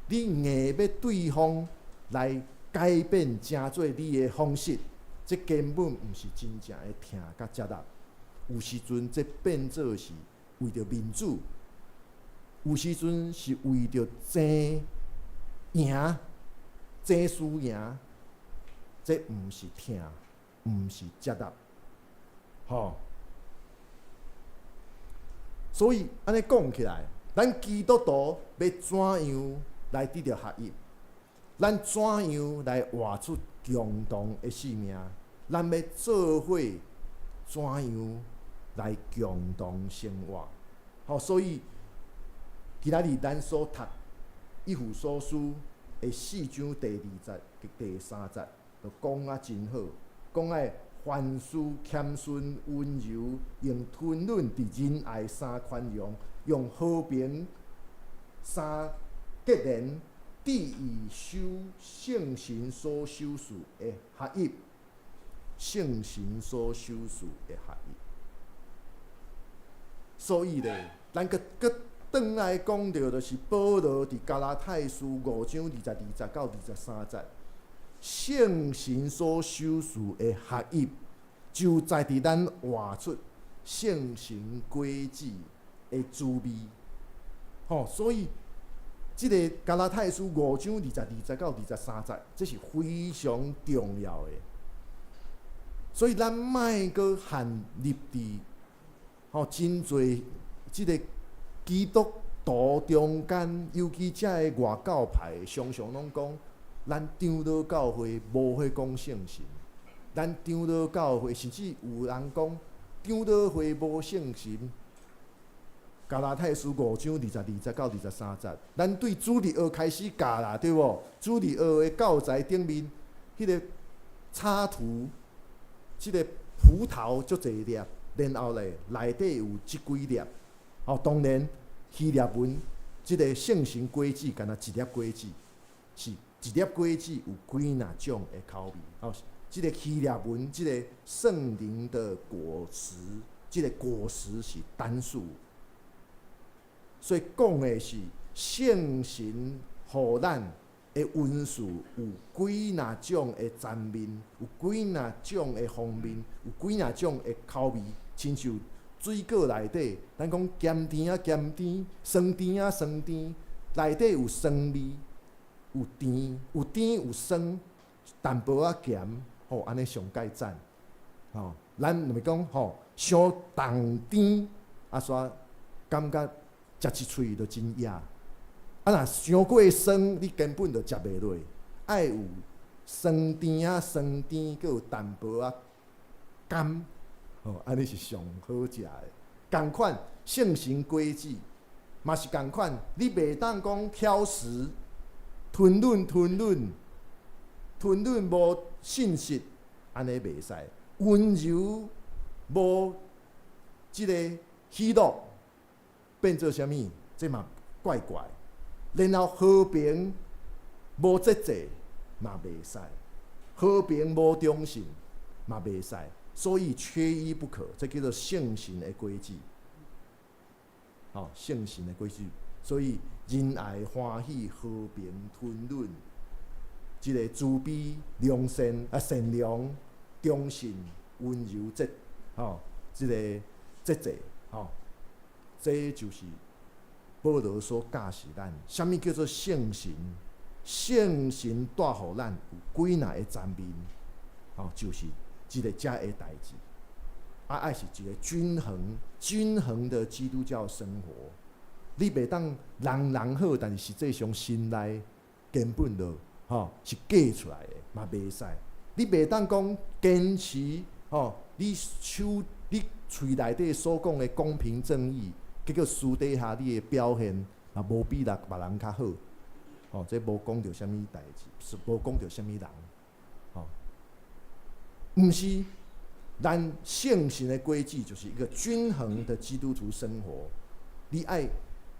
你硬欲對方來改變成做你的方式，這根本毋是真正的疼佮接納。有時陣這變做是為著面子，有時陣是為著爭贏、爭輸贏，這毋是疼，毋是接納，吼。所以按呢講起來，咱基督徒欲怎樣來得著合一？咱怎樣來活出共同的生命？咱欲做伙怎樣來共同生活？吼，所以今仔日咱所讀以弗所書的四章第二節及第三節，就講啊真好，講愛凡事謙遜溫柔，用吞忍佇仁愛三寬容，用和平三結連，致意守聖神所賞賜的合一，聖神所賞賜的合一。所以咧，咱閣閣轉來講著，就是保羅佇加拉太書5章22節到23節，聖神所賞賜的合一，就在佇咱活出聖神果子的滋味。吼，所以這个加拉太書5章22節到23節，這是非常重要的。所以咱莫閣陷入佇吼真濟這个基督徒中間，尤其遮个外教派，常常攏講，咱長老教會無咧講聖神，咱長老教會甚至有人講長老會無聖神。加拉太書5章22節到23節，咱對主日學開始教啦，對無？主日學的教材頂面，彼个插圖，這个葡萄足濟粒，然後咧內底有這幾粒。哦，當然希臘文這个聖神果子，敢若一粒果子，是一粒果子有幾若種的口味。哦，這个希臘文這个聖靈的果實，這个果實是單數。所以講的是聖神予咱的恩賜有幾若種的層面，有幾若種的方面，有幾若種的口味。親像水果內底，咱講鹹甜仔鹹甜，酸甜仔酸甜，內底有酸味，有甜，有甜有酸，淡薄仔鹹，吼，按呢上蓋讚。吼，咱毋是講吼，傷重甜，啊，煞感覺食一喙就真掖，啊若傷過酸，你根本就食袂落。愛有酸甜仔，酸甜，閣有淡薄仔甘，吼，按呢是上好食的。仝款聖神果子嘛是仝款，你袂當講挑食、吞忍、吞忍、吞忍無信實，按呢袂使。溫柔無這个喜樂。變做啥物？這嘛怪怪。然後和平無節制嘛袂使，和平無忠信嘛袂使，所以缺一不可。這叫做聖神的果子。吼，聖神的果子。所以仁愛、歡喜、和平、吞忍，這个慈悲、良善啊、善良、忠信、溫柔、節，吼，這个節制，吼。這就是保羅所教示咱，啥物叫做聖神？聖神帶予咱有幾若个層面，吼，就是這个遮个代誌。啊，愛是一个均衡、均衡的基督教生活。你袂當人人好，但是實際上心內根本就吼是假出來的，嘛袂使。你袂當講堅持吼，你手你喙內底所講的公平正義，結果私底下你的表現也無比別人較好，吼，這無講著啥物代誌，是無講著啥物人，吼，毋是，咱聖神的果子就是一個均衡的基督徒生活。你愛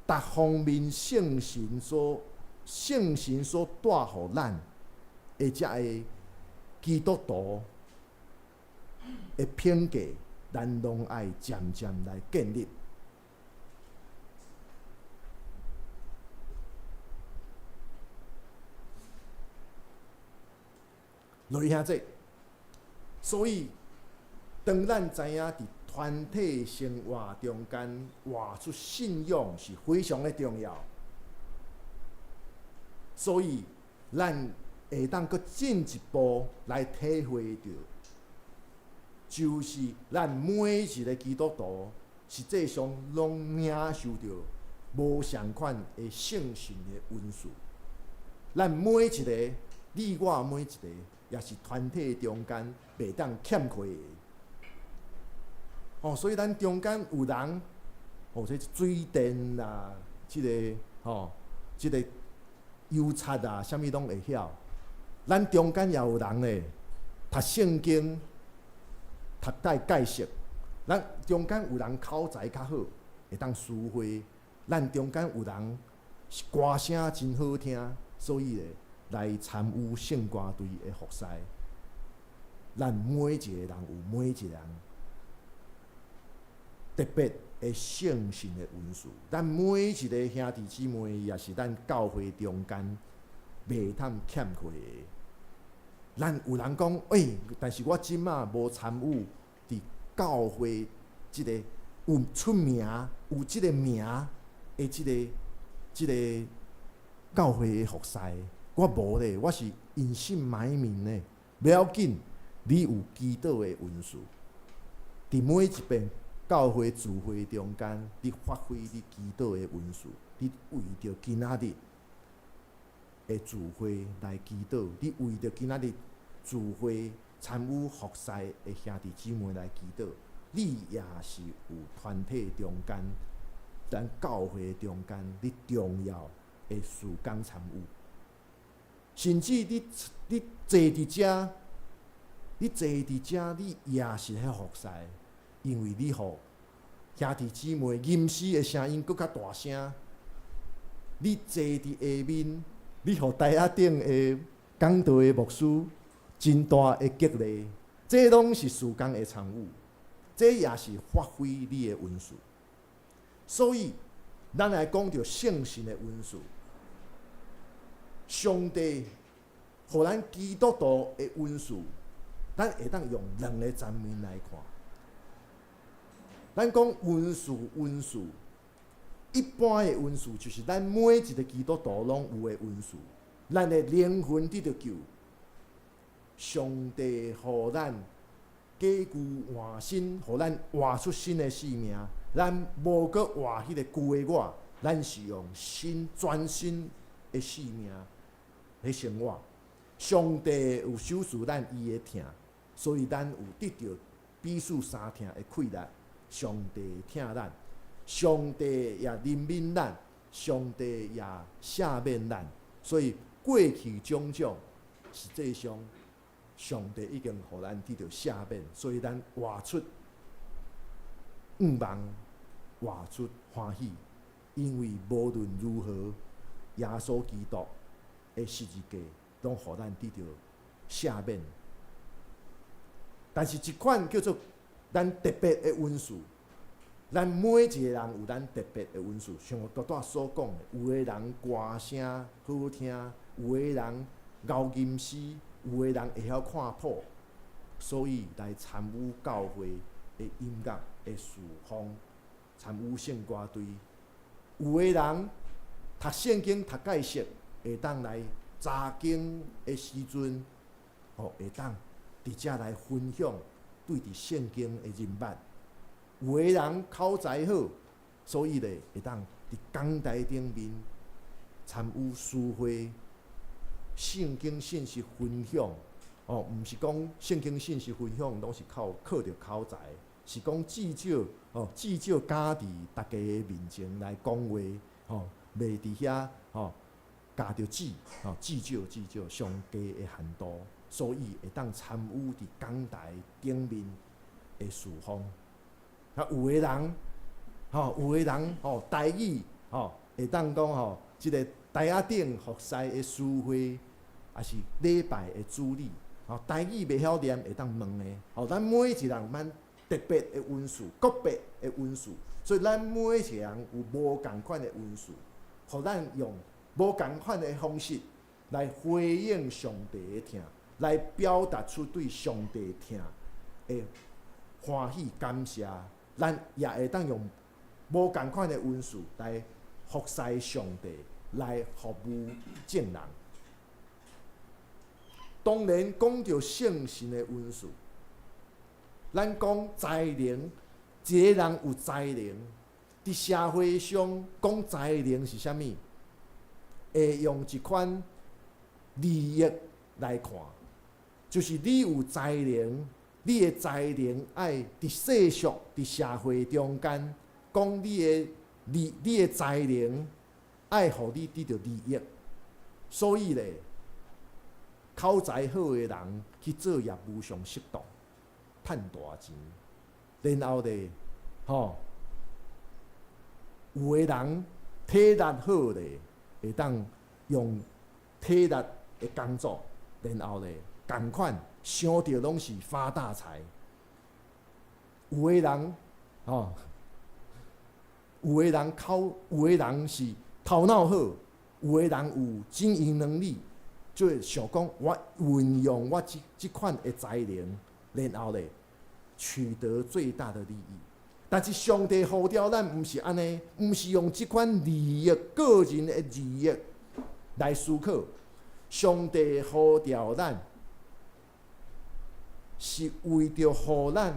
逐方面聖神所帶予咱的這个基督徒的品格，咱攏愛漸漸來建立。落去兄弟，所以當咱知影佇團體生活中間活出信仰是非常的重要，所以咱會當閣進一步來體會著，就是咱每一个基督徒實際上攏領受著無仝款的聖神的恩賜。咱每一个，你我每一个，也是團體中間袂當欠缺的。哦，所以咱中間有人，哦，這水電啦，這个吼，這个油漆啊，啥物攏會曉。咱中間也有人咧，讀聖經讀帶解釋。咱中間有人口才較好，會當詞彙。咱中間有人是歌聲真好聽。所以咧，來參與聖歌隊的服侍，咱每一個人有每一個人特別的聖神的恩賜。咱每一個兄弟姊妹，也是咱教會中間袂通欠缺的。咱有人講，欸，但是我這馬無參與佇教會這个有出名、有這个名的這个教會的服侍，我無咧，我是隱姓埋名的。袂要緊，你有祈禱的恩賜，佇每一遍教會聚會中間，你發揮你祈禱的恩賜，你為著今仔日的聚會來祈禱，你為著今仔日聚會參與服侍的兄弟姊妹來祈禱，你也是有團體中間，咱教會中間，你重要的事工參與。甚至你坐佇遮，你坐佇遮，你也是咧服侍，因為你予兄弟姊妹吟詩的聲音閣較大聲。你坐佇下面，你予台仔頂的講道的牧師真大的激勵，這攏是事工的參與，這也是發揮你的恩賜。所以，咱來講著聖神的恩賜，上帝予咱基督徒的恩賜，咱會當用兩个層面來看。咱講恩賜，恩賜，一般的恩賜就是咱每一个基督徒攏有的恩賜，咱的靈魂得著救，上帝予咱解舊換新，予咱活出新的生命。咱無閣活彼个舊的我，咱是用新全新的生命去生活。上帝有賞賜咱伊的疼，所以咱有得著彼此相疼的氣力。上帝疼咱，上帝也憐憫咱，上帝也赦免咱。所以過去種種，實際上上帝已經予咱得著赦免，所以咱活出向望，活出歡喜，因為無論如何，耶穌基督的十字架攏予咱得著赦免。但是，一款叫做咱特別的恩賜，咱每一個人有咱特別的恩賜，像我拄才所講的，有的人歌聲好聽，有的人𠢕吟詩，有的人會曉看譜，所以來參與教會的音樂的事奉，參與聖歌隊。有的人讀聖經讀解釋，會當來查經的時陣，吼，會當佇遮來分享對佇聖經的認捌。有的人口才好，所以咧會當佇講台頂面參與司會聖經信息分享。哦，毋是講聖經信息分享攏是靠著口才，是講至少哦，至少敢佇大家的面前來講話，吼，袂佇遐吼咬著舌，吼，至少至少上低的限度，所以會當參與佇講台頂面的事奉。啊，有的人，吼，有的人吼，台語吼，會當講吼，這个台仔頂服侍的司會，抑是禮拜的主禮，吼，台語袂曉念，會當問的，吼，咱每一個人咱特別的恩賜，個別的恩賜，所以咱每一個人有無仝款的恩賜，予咱用無仝款的方式來回應上帝的疼，來表達出對上帝疼的歡喜感謝。咱也會當用無仝款的恩賜來服侍上帝，來服務眾人。當然，講著聖神的恩賜，咱講才能，一个人有才能，佇社會上講才能是啥物？會用一款利益來看，就是你有才能，你的才能愛佇世俗、佇社會中間講你的才能愛予你得著利益，所以咧，口才好的人去做業務上適當，趁大錢。然後咧，吼，有的人體力好咧，會當用體力的工作，然後咧仝款想著攏是發大財。有的人吼，有的人口，有的人是頭腦好，有的人有經營能力，就會想講我運用我這款的才能，然後咧取得最大的利益。但是上帝呼召咱，毋是按呢，毋是用這款利益、個人的利益來思考。上帝呼召咱，是為著予咱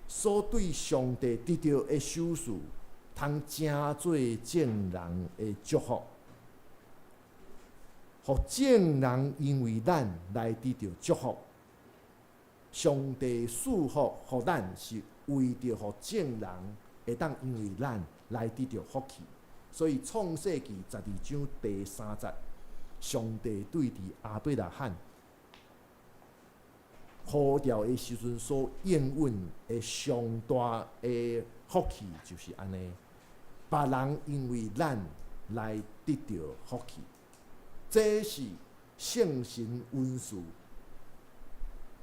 所對上帝得著的賞賜，通成做眾人的祝福，予眾人因為咱來得著祝福。上帝賜福予咱，是為著予眾人會當因為咱來得著福氣。所以創世記12章第3節，上帝對佇亞伯拉罕呼召的時陣所應允的上大的福氣，就是按呢，別人因為咱來得著福氣，這是聖神恩賜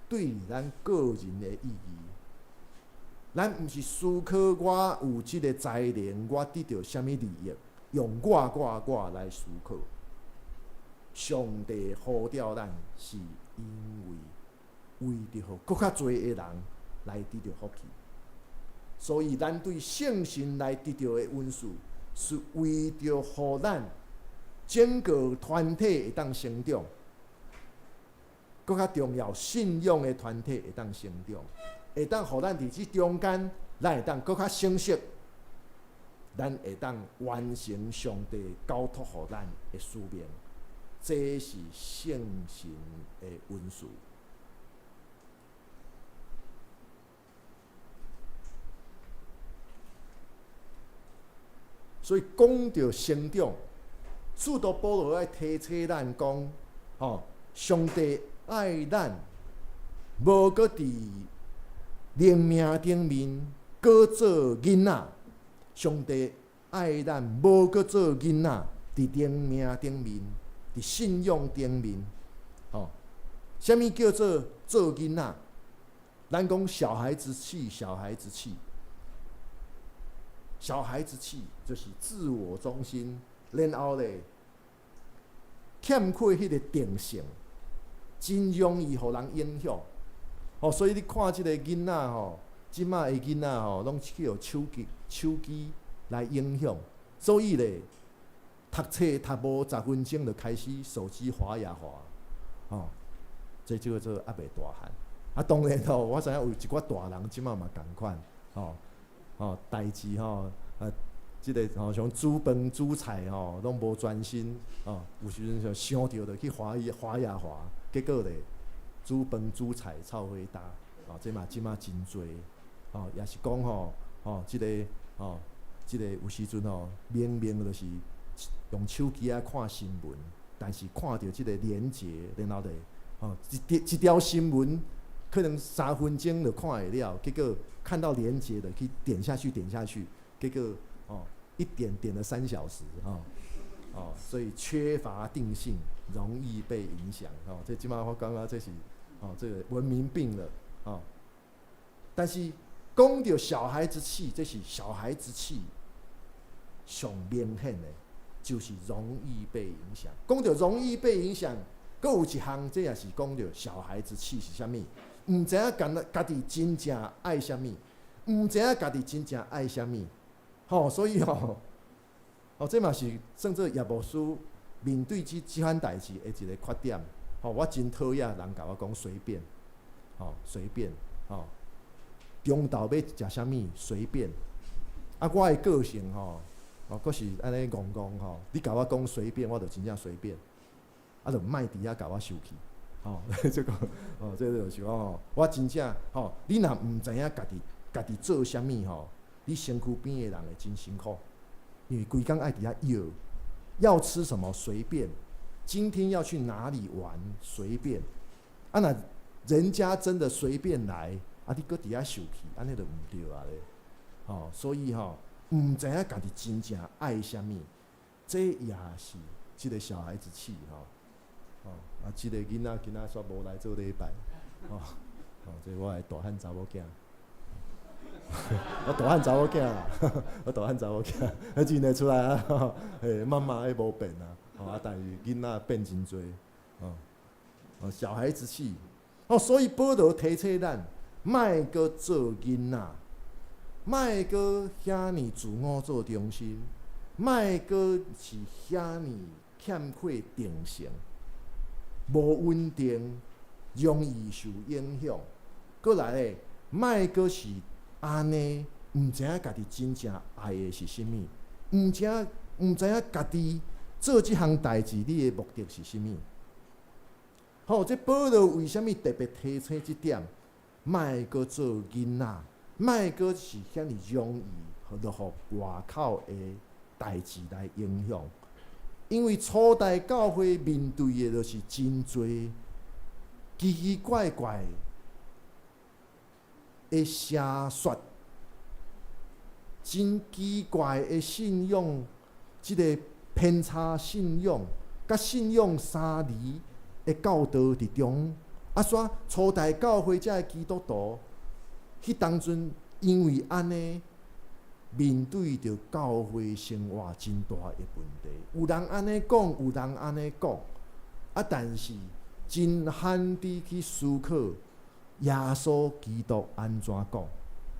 對咱個人的意義。咱毋是思考我有這个才能，我得著啥物利益，用我我我來思考。上帝呼召咱，是因為為著予閣較濟的人來得著福氣，所以咱對聖神來得著的恩賜，是為著予咱整個團體會當成長，閣較重要，信仰的團體會當成長，會當予咱佇這中間，咱會當閣較成熟，咱會當完成上帝交託予咱的使命。這是聖神的恩賜。所以講著成長，使徒保羅愛提醒咱講，吼，上帝愛咱，無閣佇靈命頂面閣做囡仔。上帝愛咱，無閣做囡仔，佇靈命頂面，佇信仰頂面，吼，啥物叫做做囡仔？咱講小孩子氣，小孩子氣，小孩子氣就是自我中心，然後咧欠缺彼个定性，真容易予人影響。哦，所以你看這个囡仔吼，這馬的囡仔吼，攏去予手機來影響，所以咧，讀冊讀無10分鐘就開始手機滑呀滑，吼，這叫做猶未大漢。啊，當然吼，我知影有一寡大人這馬嘛仝款，吼，吼，代誌吼，啊，這个吼像煮飯煮菜吼，攏無專心，吼，有時陣就想著就去滑伊滑呀滑，結果咧，煮飯煮菜臭火焦，吼，這嘛這馬真濟，吼，也是講吼，吼，這个吼，這個有時陣吼，明明就是用手機仔看新聞，但是看著這个連結，然後咧，吼，一一條新聞可能3分鐘就看會了，結果看到連結就去點下去，點下去，結果哦，一點點了3小時，吼，哦，所以缺乏定性，容易被影響，吼，這這馬我感覺這是哦，這個文明病了，哦。但是講著小孩子氣，這是小孩子氣上明顯的，就是容易被影響。講著容易被影響，閣有一項，這也是講著小孩子氣是啥物？毋知影家家己真正愛啥物，毋知影家己真正愛啥物，吼，所以吼，哦，這嘛是算做葉牧師面對這款代誌的一個缺點。吼，我真討厭人共我講隨便，吼，隨便，吼，中晝欲食啥物隨便。啊，我的個性吼，哦，閣是按呢戇戇吼，你共我講隨便，我就真正隨便，啊，就莫佇遐共我生氣，吼，這個，哦，這個就是講吼，我真正吼，你若毋知影家己家己做啥物吼，你身軀邊的人會真辛苦，因為規工愛佇遐搖，要吃什麼隨便，今天要去哪裡玩隨便，啊若人家真的隨便來，啊你閣佇遐生氣，按呢就毋對啊咧，吼，所以吼，毋知影家己真正愛啥物，這也是這個小孩子氣吼。哦，啊，這个囡仔今仔煞無來做禮拜，哦，哦，這我的大漢查某囝，我大漢查某囝啦，我大漢查某囝，啊，認會出來啊，嘿，媽媽彼無變啊，哦，啊，但是囡仔變真濟，哦，哦，小孩子氣，哦，所以保羅提醒咱，莫閣做囡仔，莫閣遐爾自我做中心，莫閣是遐爾欠缺定性，無穩定，容易受影響。閣來咧，莫閣是按呢，毋知影家己真正愛的是啥物，毋知影家己做這項代誌，你的目的是啥物？好，這保羅為啥物特別提醒這點？莫閣做囡仔，莫閣是遐爾容易予落予外口的代誌來影響。因為初代教會面對的，就是真濟奇奇怪怪的邪說，真奇怪的信仰，這个偏差信仰，佮信仰相離的教導佇中。啊，煞初代教會遮的基督徒，彼當陣因為按呢，面對著教會生活真大的問題。有人按呢講，有人按呢講，啊，但是真罕佇去思考耶穌基督按怎講，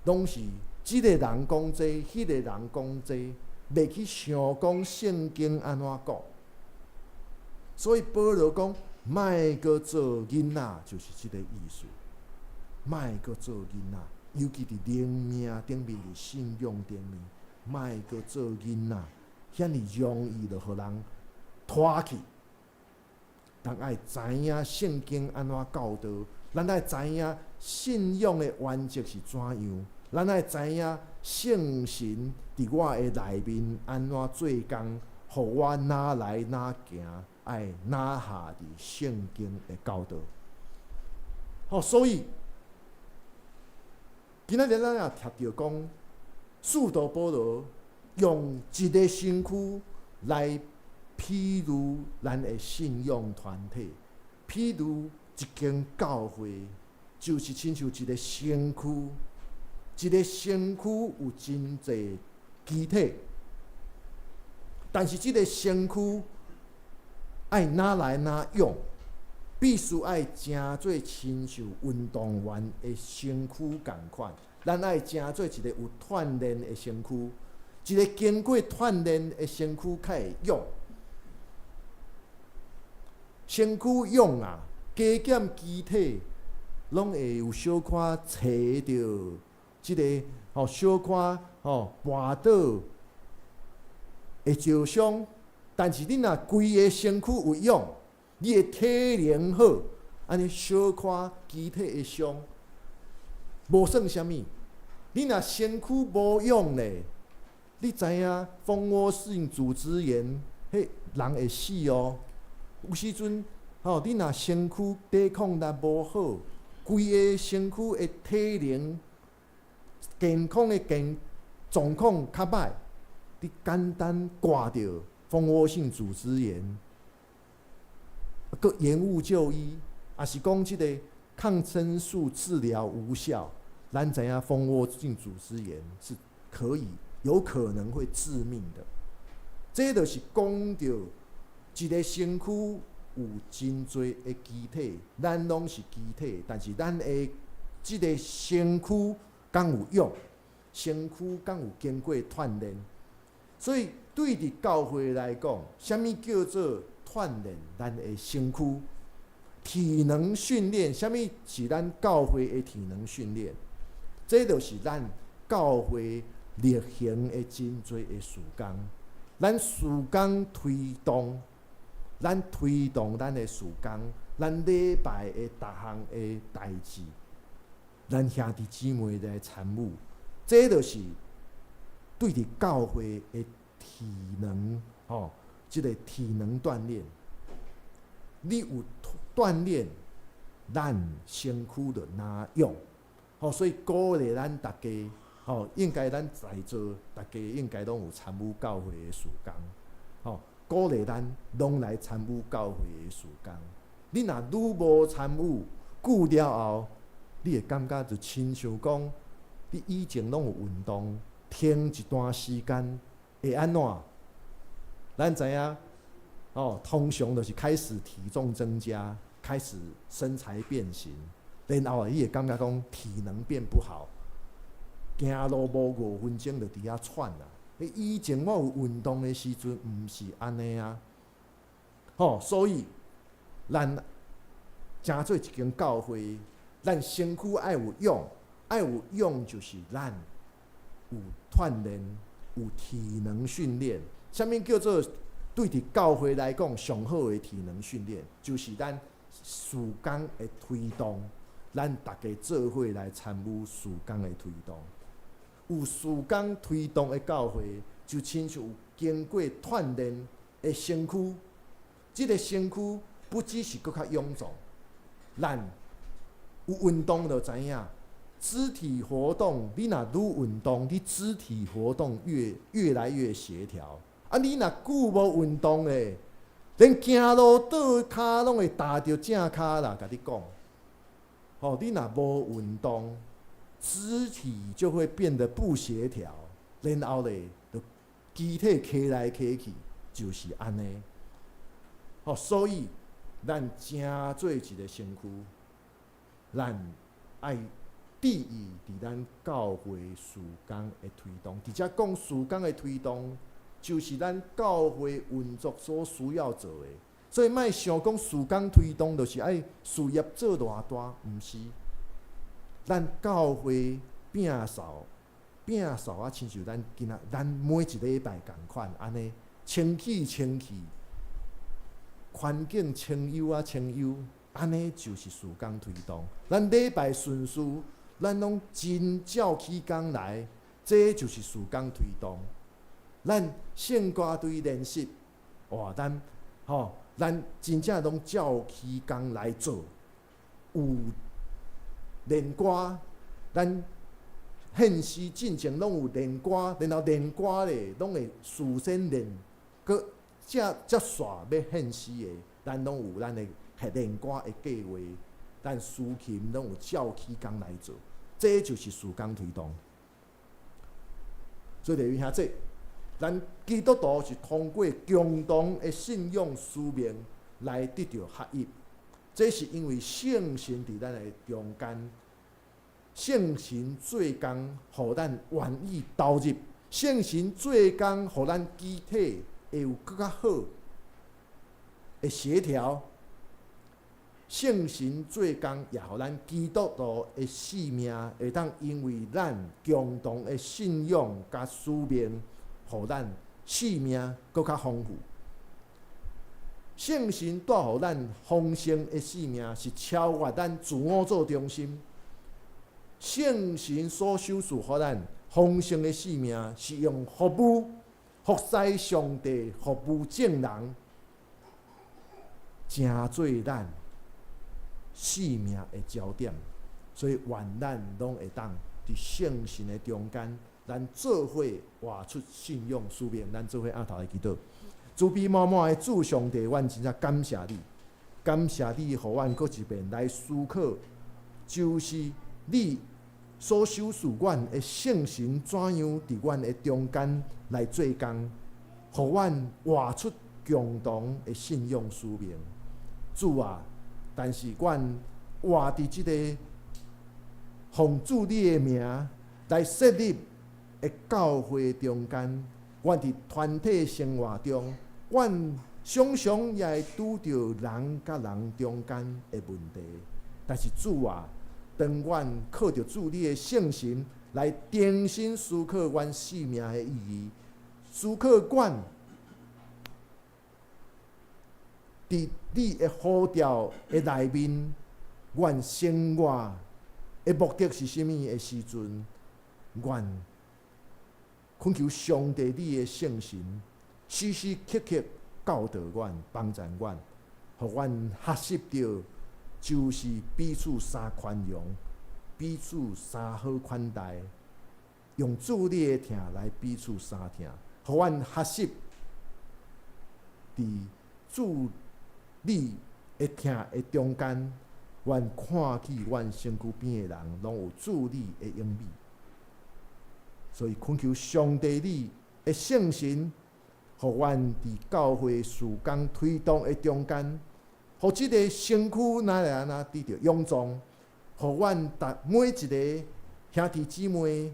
攏是這个人講這，彼个人講這，袂去想講聖經按怎講。所以保羅講，莫閣做囡仔，就是這个意思。莫閣做囡仔，尤其佇靈命頂面，佇信仰頂面，莫閣做囡仔，遐爾容易就予人拖去。咱愛知影聖經按怎教導，咱愛知影信仰的原則是怎樣，咱愛知影聖神佇我的內面按怎做工，予我哪來哪行，愛哪下佇聖經的教導。好，所以今仔日咱也聽著講，使徒保羅用一个身軀來比喻咱的信仰團體，比喻一間教會，就是親像一个身軀，一个身軀有真濟肢體，但是這个身軀愛哪來哪用，必須愛成做親像運動員的身軀仝款，咱愛成做一个有鍛鍊的身軀，一個經過鍛鍊的身軀較會勇。身軀勇啊，加減肢體攏會有小可揣著這个吼，小可吼跋倒會受傷，但是你若規个身軀有勇，你的體能好，按呢小可肢體的傷，無算啥物。你若身軀無勇咧，你知影蜂窩性組織炎，彼人會死哦。有時陣吼，你若身軀抵抗力無好，規个身軀的體能、健康的健狀況較歹，你簡單掛著蜂窩性組織炎，閣延誤就醫，抑是講這个抗生素治療無效，咱知影蜂窩性組織炎是可以有可能會致命的。這就是講著一个身軀有真濟的肢體，咱攏是肢體，但是咱的這个身軀敢有用，身軀敢有經過鍛鍊。所以對佇教會來講，啥物叫做鍛鍊咱的身軀？體能訓練，啥物是咱教會的體能訓練？這就是咱教會力行的真濟的事工。咱事工推動，咱推動咱的事工，咱禮拜的逐項的代誌，咱兄弟姊妹來參與，這就是對佇教會的體能，吼，這个體能鍛鍊。你有鍛鍊，咱身軀就若勇，吼，所以鼓勵咱逐家，吼，應該咱在座逐家應該攏有參與教會的事工，吼，鼓勵咱攏來參與教會的事工。你若愈無參與，久了後，你會感覺就親像講，你以前攏有運動，停一段時間會按怎？咱知影，哦，通常就是開始體重增加，開始身材變形，然後你會感覺講體能變不好，行路無5分鐘就佇遐喘啦。你以前我有運動的時陣，毋是按呢啊，吼，所以咱成做一間教會，咱身軀愛有勇，愛有勇就是咱有鍛鍊，有體能訓練。啥物叫做對佇教會來講上好的體能訓練？就是咱事工的推動，咱逐家做伙來參與事工的推動。有事工推動的教會，就親像有經過鍛鍊的身軀。這個身軀不只是閣較臃腫，咱有運動就知影，肢體活動，你若愈運動，你肢體活動越來越協調。啊，你若久無運動咧，連行路倒跤攏會踏著正跤啦，共你講。吼，你若無運動，肢體就會變得不協調，然後咧，就肢體磕來磕去，就是按呢。吼，所以咱成做一個身軀，咱愛注意佇咱教會事工的推動。佇遮講事工的推動，就是咱教會運作所需要做的。所以莫想講事工推動，就是愛事業做偌大，毋是。咱教會摒掃，摒掃啊，親像咱今仔咱每一禮拜仝款按呢，清氣清氣，環境清幽啊清幽，按呢就是事工推動。咱禮拜順序，咱攏真照起工來，這就是事工推動。咱聖歌隊練習，哇，咱吼，咱真正攏照起工來做，有練歌，咱獻詩進前攏有練歌，然後練歌咧，攏會事先練，閣才煞欲獻詩的，咱攏有咱的練歌的計劃，咱司琴攏有照起工來做，這就是事工推動。所以，弟兄姊，咱基督徒是通過共同的信仰使命來得著合一。這是因為聖神佇咱的中間，聖神做工，予咱願意投入；聖神做工，予咱肢體會有閣較好的協調。聖神做工，也予咱基督徒的生命會當因為咱共同的信仰佮使命，予咱生命閣較豐富。聖神帶予咱豐盛的生命，是超越咱自我做中心。聖神所賞賜予咱豐盛的生命，是用服務服侍上帝、服務眾人，成做咱生命的焦點。所以，願咱攏會當佇聖神的中間，咱做伙活出信仰使命。咱做伙徛頭來祈禱。慈悲滿滿的主上帝，阮真正感謝你，感謝你，予阮閣一遍來思考，就是你所賞賜阮的聖神怎樣佇阮的中間來做工，予阮活出共同的信仰使命。主啊，但是阮活佇這个奉主你的名來設立的教會中間，阮佇團體生活中，阮常常也會拄著人佮人中間的問題。但是主啊，當阮靠著主你的聖神來重新思考阮生命的意義，思考阮佇你的呼召的內面，阮生活的目的是啥物的時陣，阮懇求上帝你的聖神時時刻刻教導阮、幫助阮，予阮學習著就是彼此相寬容、彼此相好款待，用主你的疼來彼此相疼，予阮學習伫主你的疼的中間，阮看見阮身軀邊的人，攏有主你的榮美。所以懇求上帝你的聖神，予阮佇教會事工推動的中間，予這个身軀哪會按怎得著勇壯，予阮逐每一个兄弟姊妹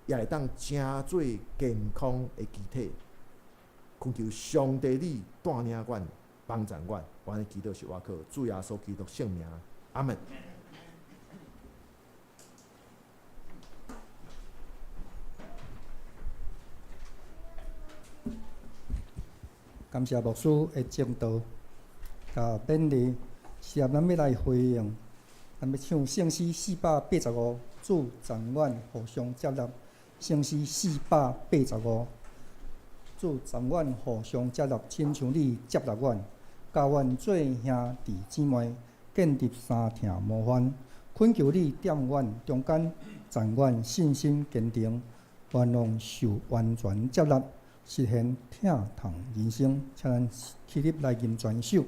也會當成做健康的肢體。懇求上帝你帶領阮，幫助阮，阮的祈禱是倚靠主耶穌基督聖名，阿門。感謝牧師的證道，佮勉勵，是咱欲來回應，咱欲唱聖詩485，主讚阮互相接納。聖詩四百八十五，主讚阮互相接納，親像你接納阮，共阮做兄弟姊妹，建立三疼模範。懇求你踮阮中間，讚阮信心堅定，願望受完全接納。實現疼痛人生，請咱起立來吟全首。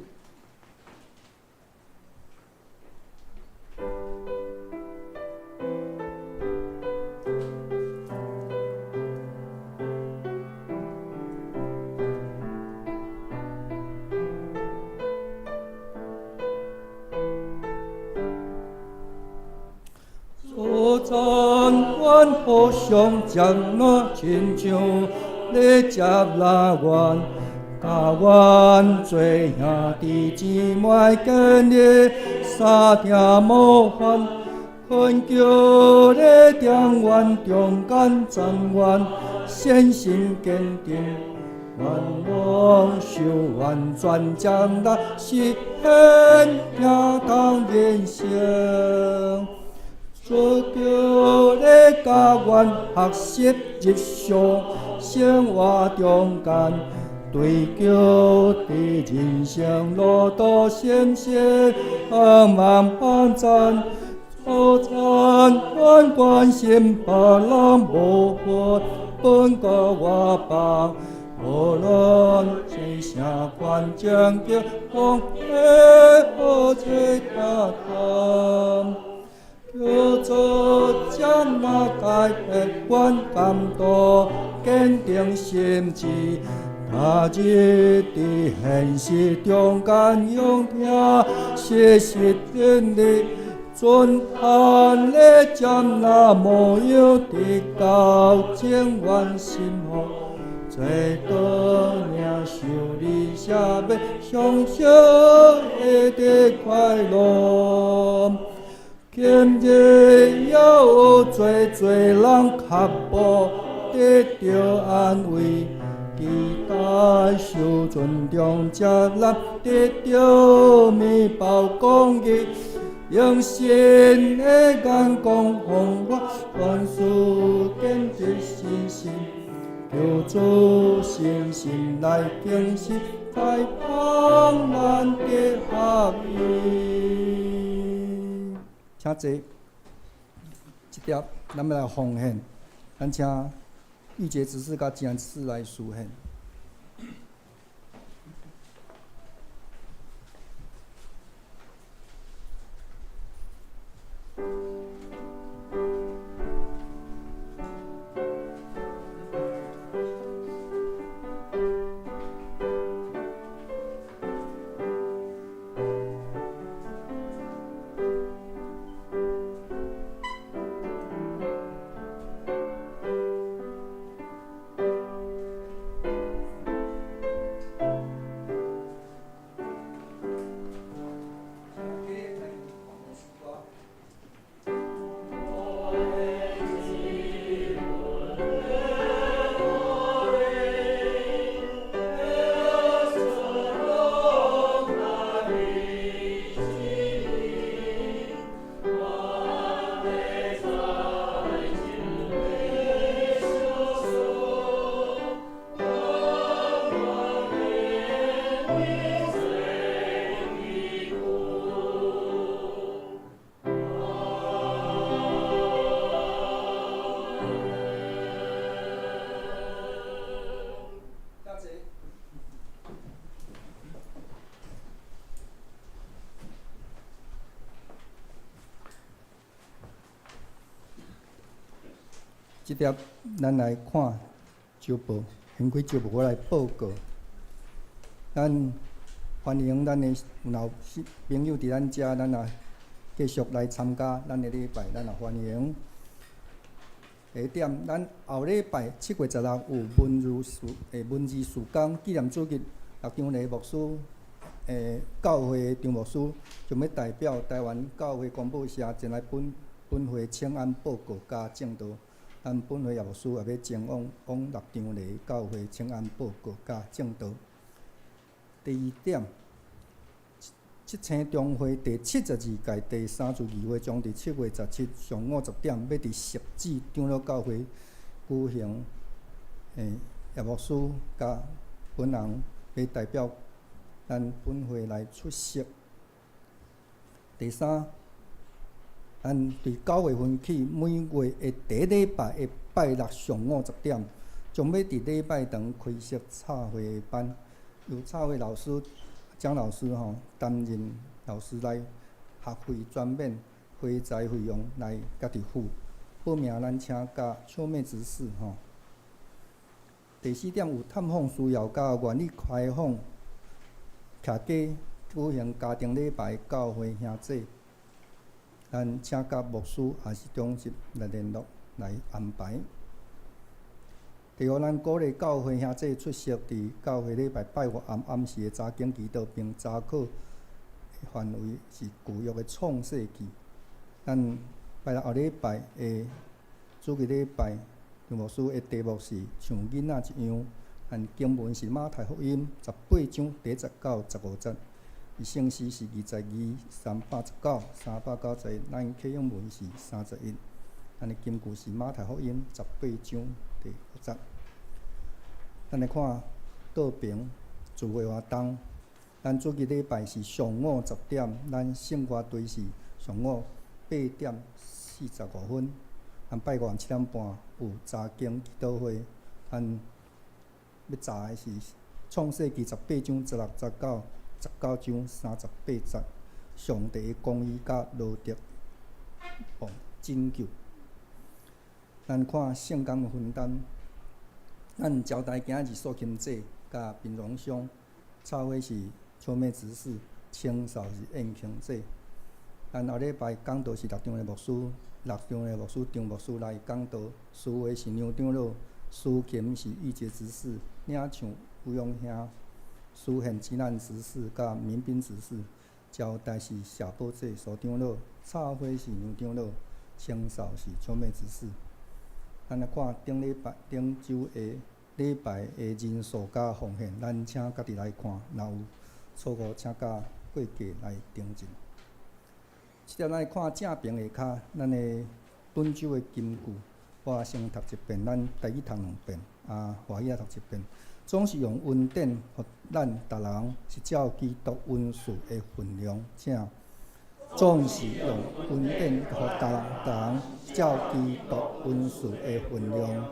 主讚阮互相接納，親像你接納阮，共阮做兄弟姊妹，建立三疼模範。懇求你踮阮中間，讚阮信心堅定，願望受完全接納，實現疼痛人生。主求你教阮學習日常生活中間，追求佇人生路途閃閃茫茫讚。主讚阮關心別人無分，本國外邦，無論是啥款情境，攏會好做拍檔。求主接納改變阮感動，堅定心志，他日佇現實中間用疼實實真理，準按你接納模樣，直到永遠心福，做倒領受你寫欲享受的快樂。今日猶有濟濟人跤步得著安慰，期待受尊重接納，得著麵包公義，用新的眼光予我，凡事堅持信心，求主信心來更新，開放咱的合一。請坐，這碟咱欲來奉獻，咱請玉潔執事佮吉安執事來司獻。這粒咱來看週報，掀開週報我來報告。咱歡迎咱的有朋友佇咱遮，咱也繼續來參加咱的禮拜，咱也歡迎。下一點，咱後禮拜7月16有文字事工紀念主日，陸長禮牧師，教會張牧師將欲代表台灣教會公報社前來本本會請安報告佮證道。咱本會葉牧師也欲前往往陸長禮教會請安報告佮證道。第二點，七星中會第72屆第三次議會將佇7月17上午10點，欲佇汐止長老教會舉行。葉牧師佮本人欲代表咱本會來出席。第三，咱佇9月份起，每月的第一禮拜的拜六上午十點，將欲佇禮拜堂開設插畫班，由插畫老師蔣老師吼擔任老師來學費全免，花材費用來家己付。報名咱請佮秋妹執事吼。第四點，有探訪需要佮願意開放徛家舉行家庭禮拜教會兄姊，咱請佮牧師抑是長執來聯絡來安排。第五，咱鼓勵教會兄姊出席佇教會禮拜拜五暗暗時的查經祈禱，並查考範圍是舊約的創世記。咱拜六後禮拜的主日禮拜，張牧師的題目是像囡仔一樣，咱經文是馬太福音18章第1節到15節，伊聖詩是22、319、391，咱啟用文是31。咱的金句是馬太福音十八章第五節。咱來看道平聚會活動，咱主日禮拜是上午十點，咱聖樂隊是上午8點45分。咱拜五7點半有查經祈禱會，咱欲查的是創世記十八章16節到19章38節，上帝的公義佮羅得王拯救。咱看聖工的分擔，咱招待今日素琴姐佮平榮兄，插畫是秋妹執事，清掃是燕慶姐。咱後禮拜講道是六長的牧師，六長的牧師張牧師來講道，司會是梁長老，司琴是玉潔執事，領唱吳勇兄，司獻吉難執事佮民兵執事，招待是謝寶姐蘇長老，插花是梁長老，清掃是秋妹執事。咱來看頂禮拜、頂週的禮拜的人數佮奉獻，咱請家己來看，若有錯誤，請佮會計來訂正。這咱來看正爿下跤，咱的本週的金句，我先讀一遍，咱台語讀兩遍，啊，華語也讀一遍。總是用恩典予咱逐人，是照基督恩賜的分量，請。總是用恩典予逐人，照基督恩賜的分量。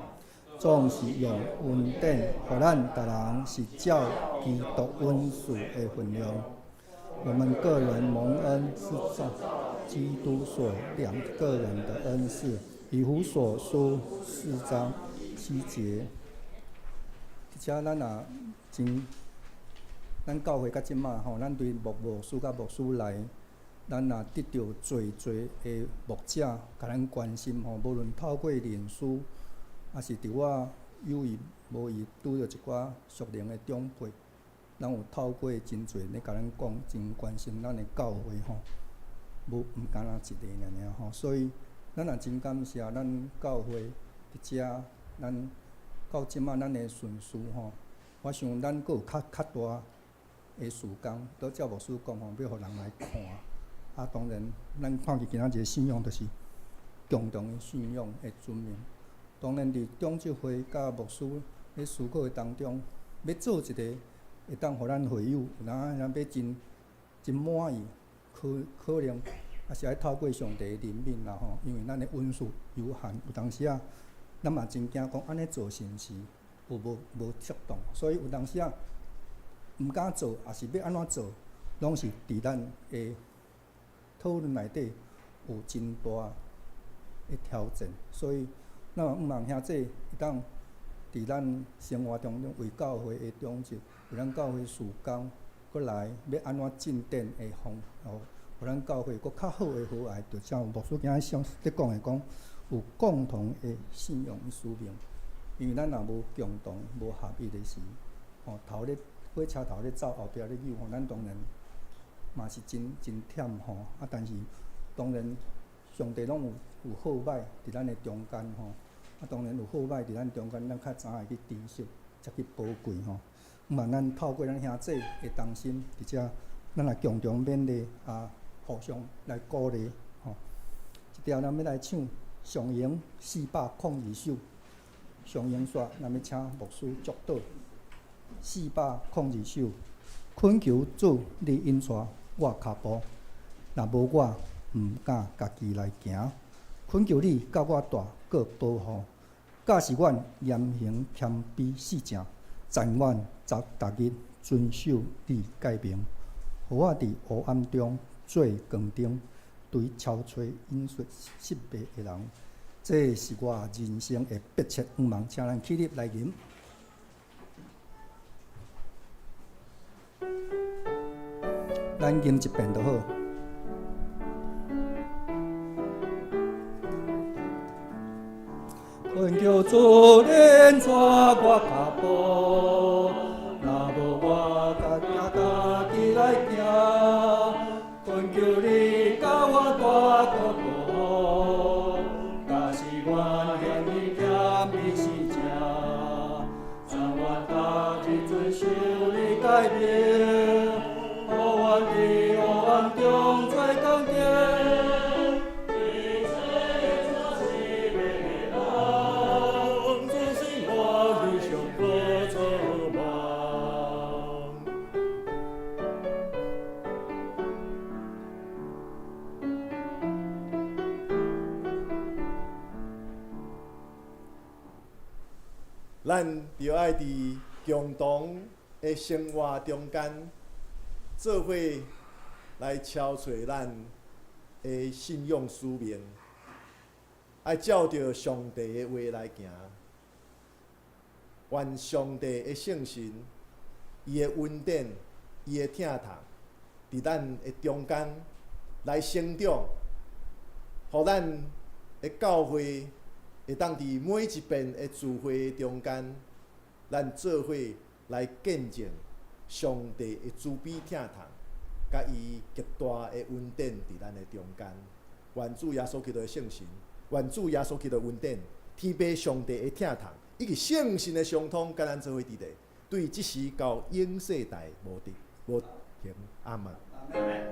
總是用恩典予咱逐人，是照基督恩賜的分量。我們個人蒙恩是照基督所量個人的恩賜。以弗所書4章7節。而且咱也真，咱教會到這馬吼，咱對牧牧師佮牧師來，咱也得著濟濟的牧者共咱關心吼，無論透過臉書，抑是佇我有意無意拄著一寡屬靈的長輩，咱有透過真濟咧共咱講，真關心咱的教會吼，無毋敢若一個爾爾吼，所以咱也真感謝咱教會佇遮，咱到這馬咱的順序吼，我想咱閣有較較大的事工，拄照牧師講吼，欲予人來看。啊，當然，咱看見今仔日個信仰，就是共同的信仰的尊名。當然，佇長執會佮牧師咧思考的當中，欲做一個會當予咱會友，有當咱欲真真滿意，可可能也是愛透過上帝的憐憫啦吼，因為咱的恩賜有限，有當時仔，咱嘛真驚講按呢做是毋是有無無適當，所以有當時仔毋敢做，抑是欲按怎做，攏是佇咱的討論內底有真大的挑戰，所以咱嘛向望兄姊會當佇咱生活當中為教會的長執，為咱教會事工，閣來欲按怎進展的方，吼，予咱教會閣較好的和諧，就像牧師今仔上咧講的講，有共同的信仰使命。因為咱若無共同、無合一的時，吼，頭咧火車頭咧走，後壁咧扭，吼，咱當然嘛是真真忝吼。啊，但是當然上帝攏有好歹佇咱的中間吼。啊，當然有好歹佇咱中間，咱較早會去珍惜，才去寶貴吼。毋嘛，咱透過咱兄姊的同心，佇遮，咱來共同勉勵啊，互相來鼓勵吼。這條咱欲來唱上榮402首，上榮煞，咱欲請牧師祝禱。402首，懇求主你引帶我跤步，若無我毋敢家己來行。懇求你佮我帶閣保護，教示阮嚴行謙卑四正，讚阮逐日遵守你誡命，予我佇黑暗中做光燈，對搜揣引述失迷的人。這是我人生的迫切願望，請咱起立來吟。咱吟一遍就好。懇求主引帶我跤步，若無我家家己來行。懇求你佮我帶閣保護，教示阮嚴行謙卑四正，讚阮逐日遵守你誡命，予阮佇黑暗中做光燈。做生活理想可做夢。咱著愛佇共同的生活中間，做伙來敲揣咱的信仰使命，愛照著上帝的話來行。願上帝的聖神，伊的恩典，伊的疼痛，佇咱的中間來成長，予咱的教會會當佇每一遍的聚會中間，咱做伙來見證上帝的慈悲疼痛，佮伊極大的恩典佇咱的中間。願主耶穌基督的聖神，願主耶穌基督的恩典，天父上帝的疼痛，以及聖神的相通，佮咱做伙佇咧，對這時到永世代無佇無停。阿門。阿門。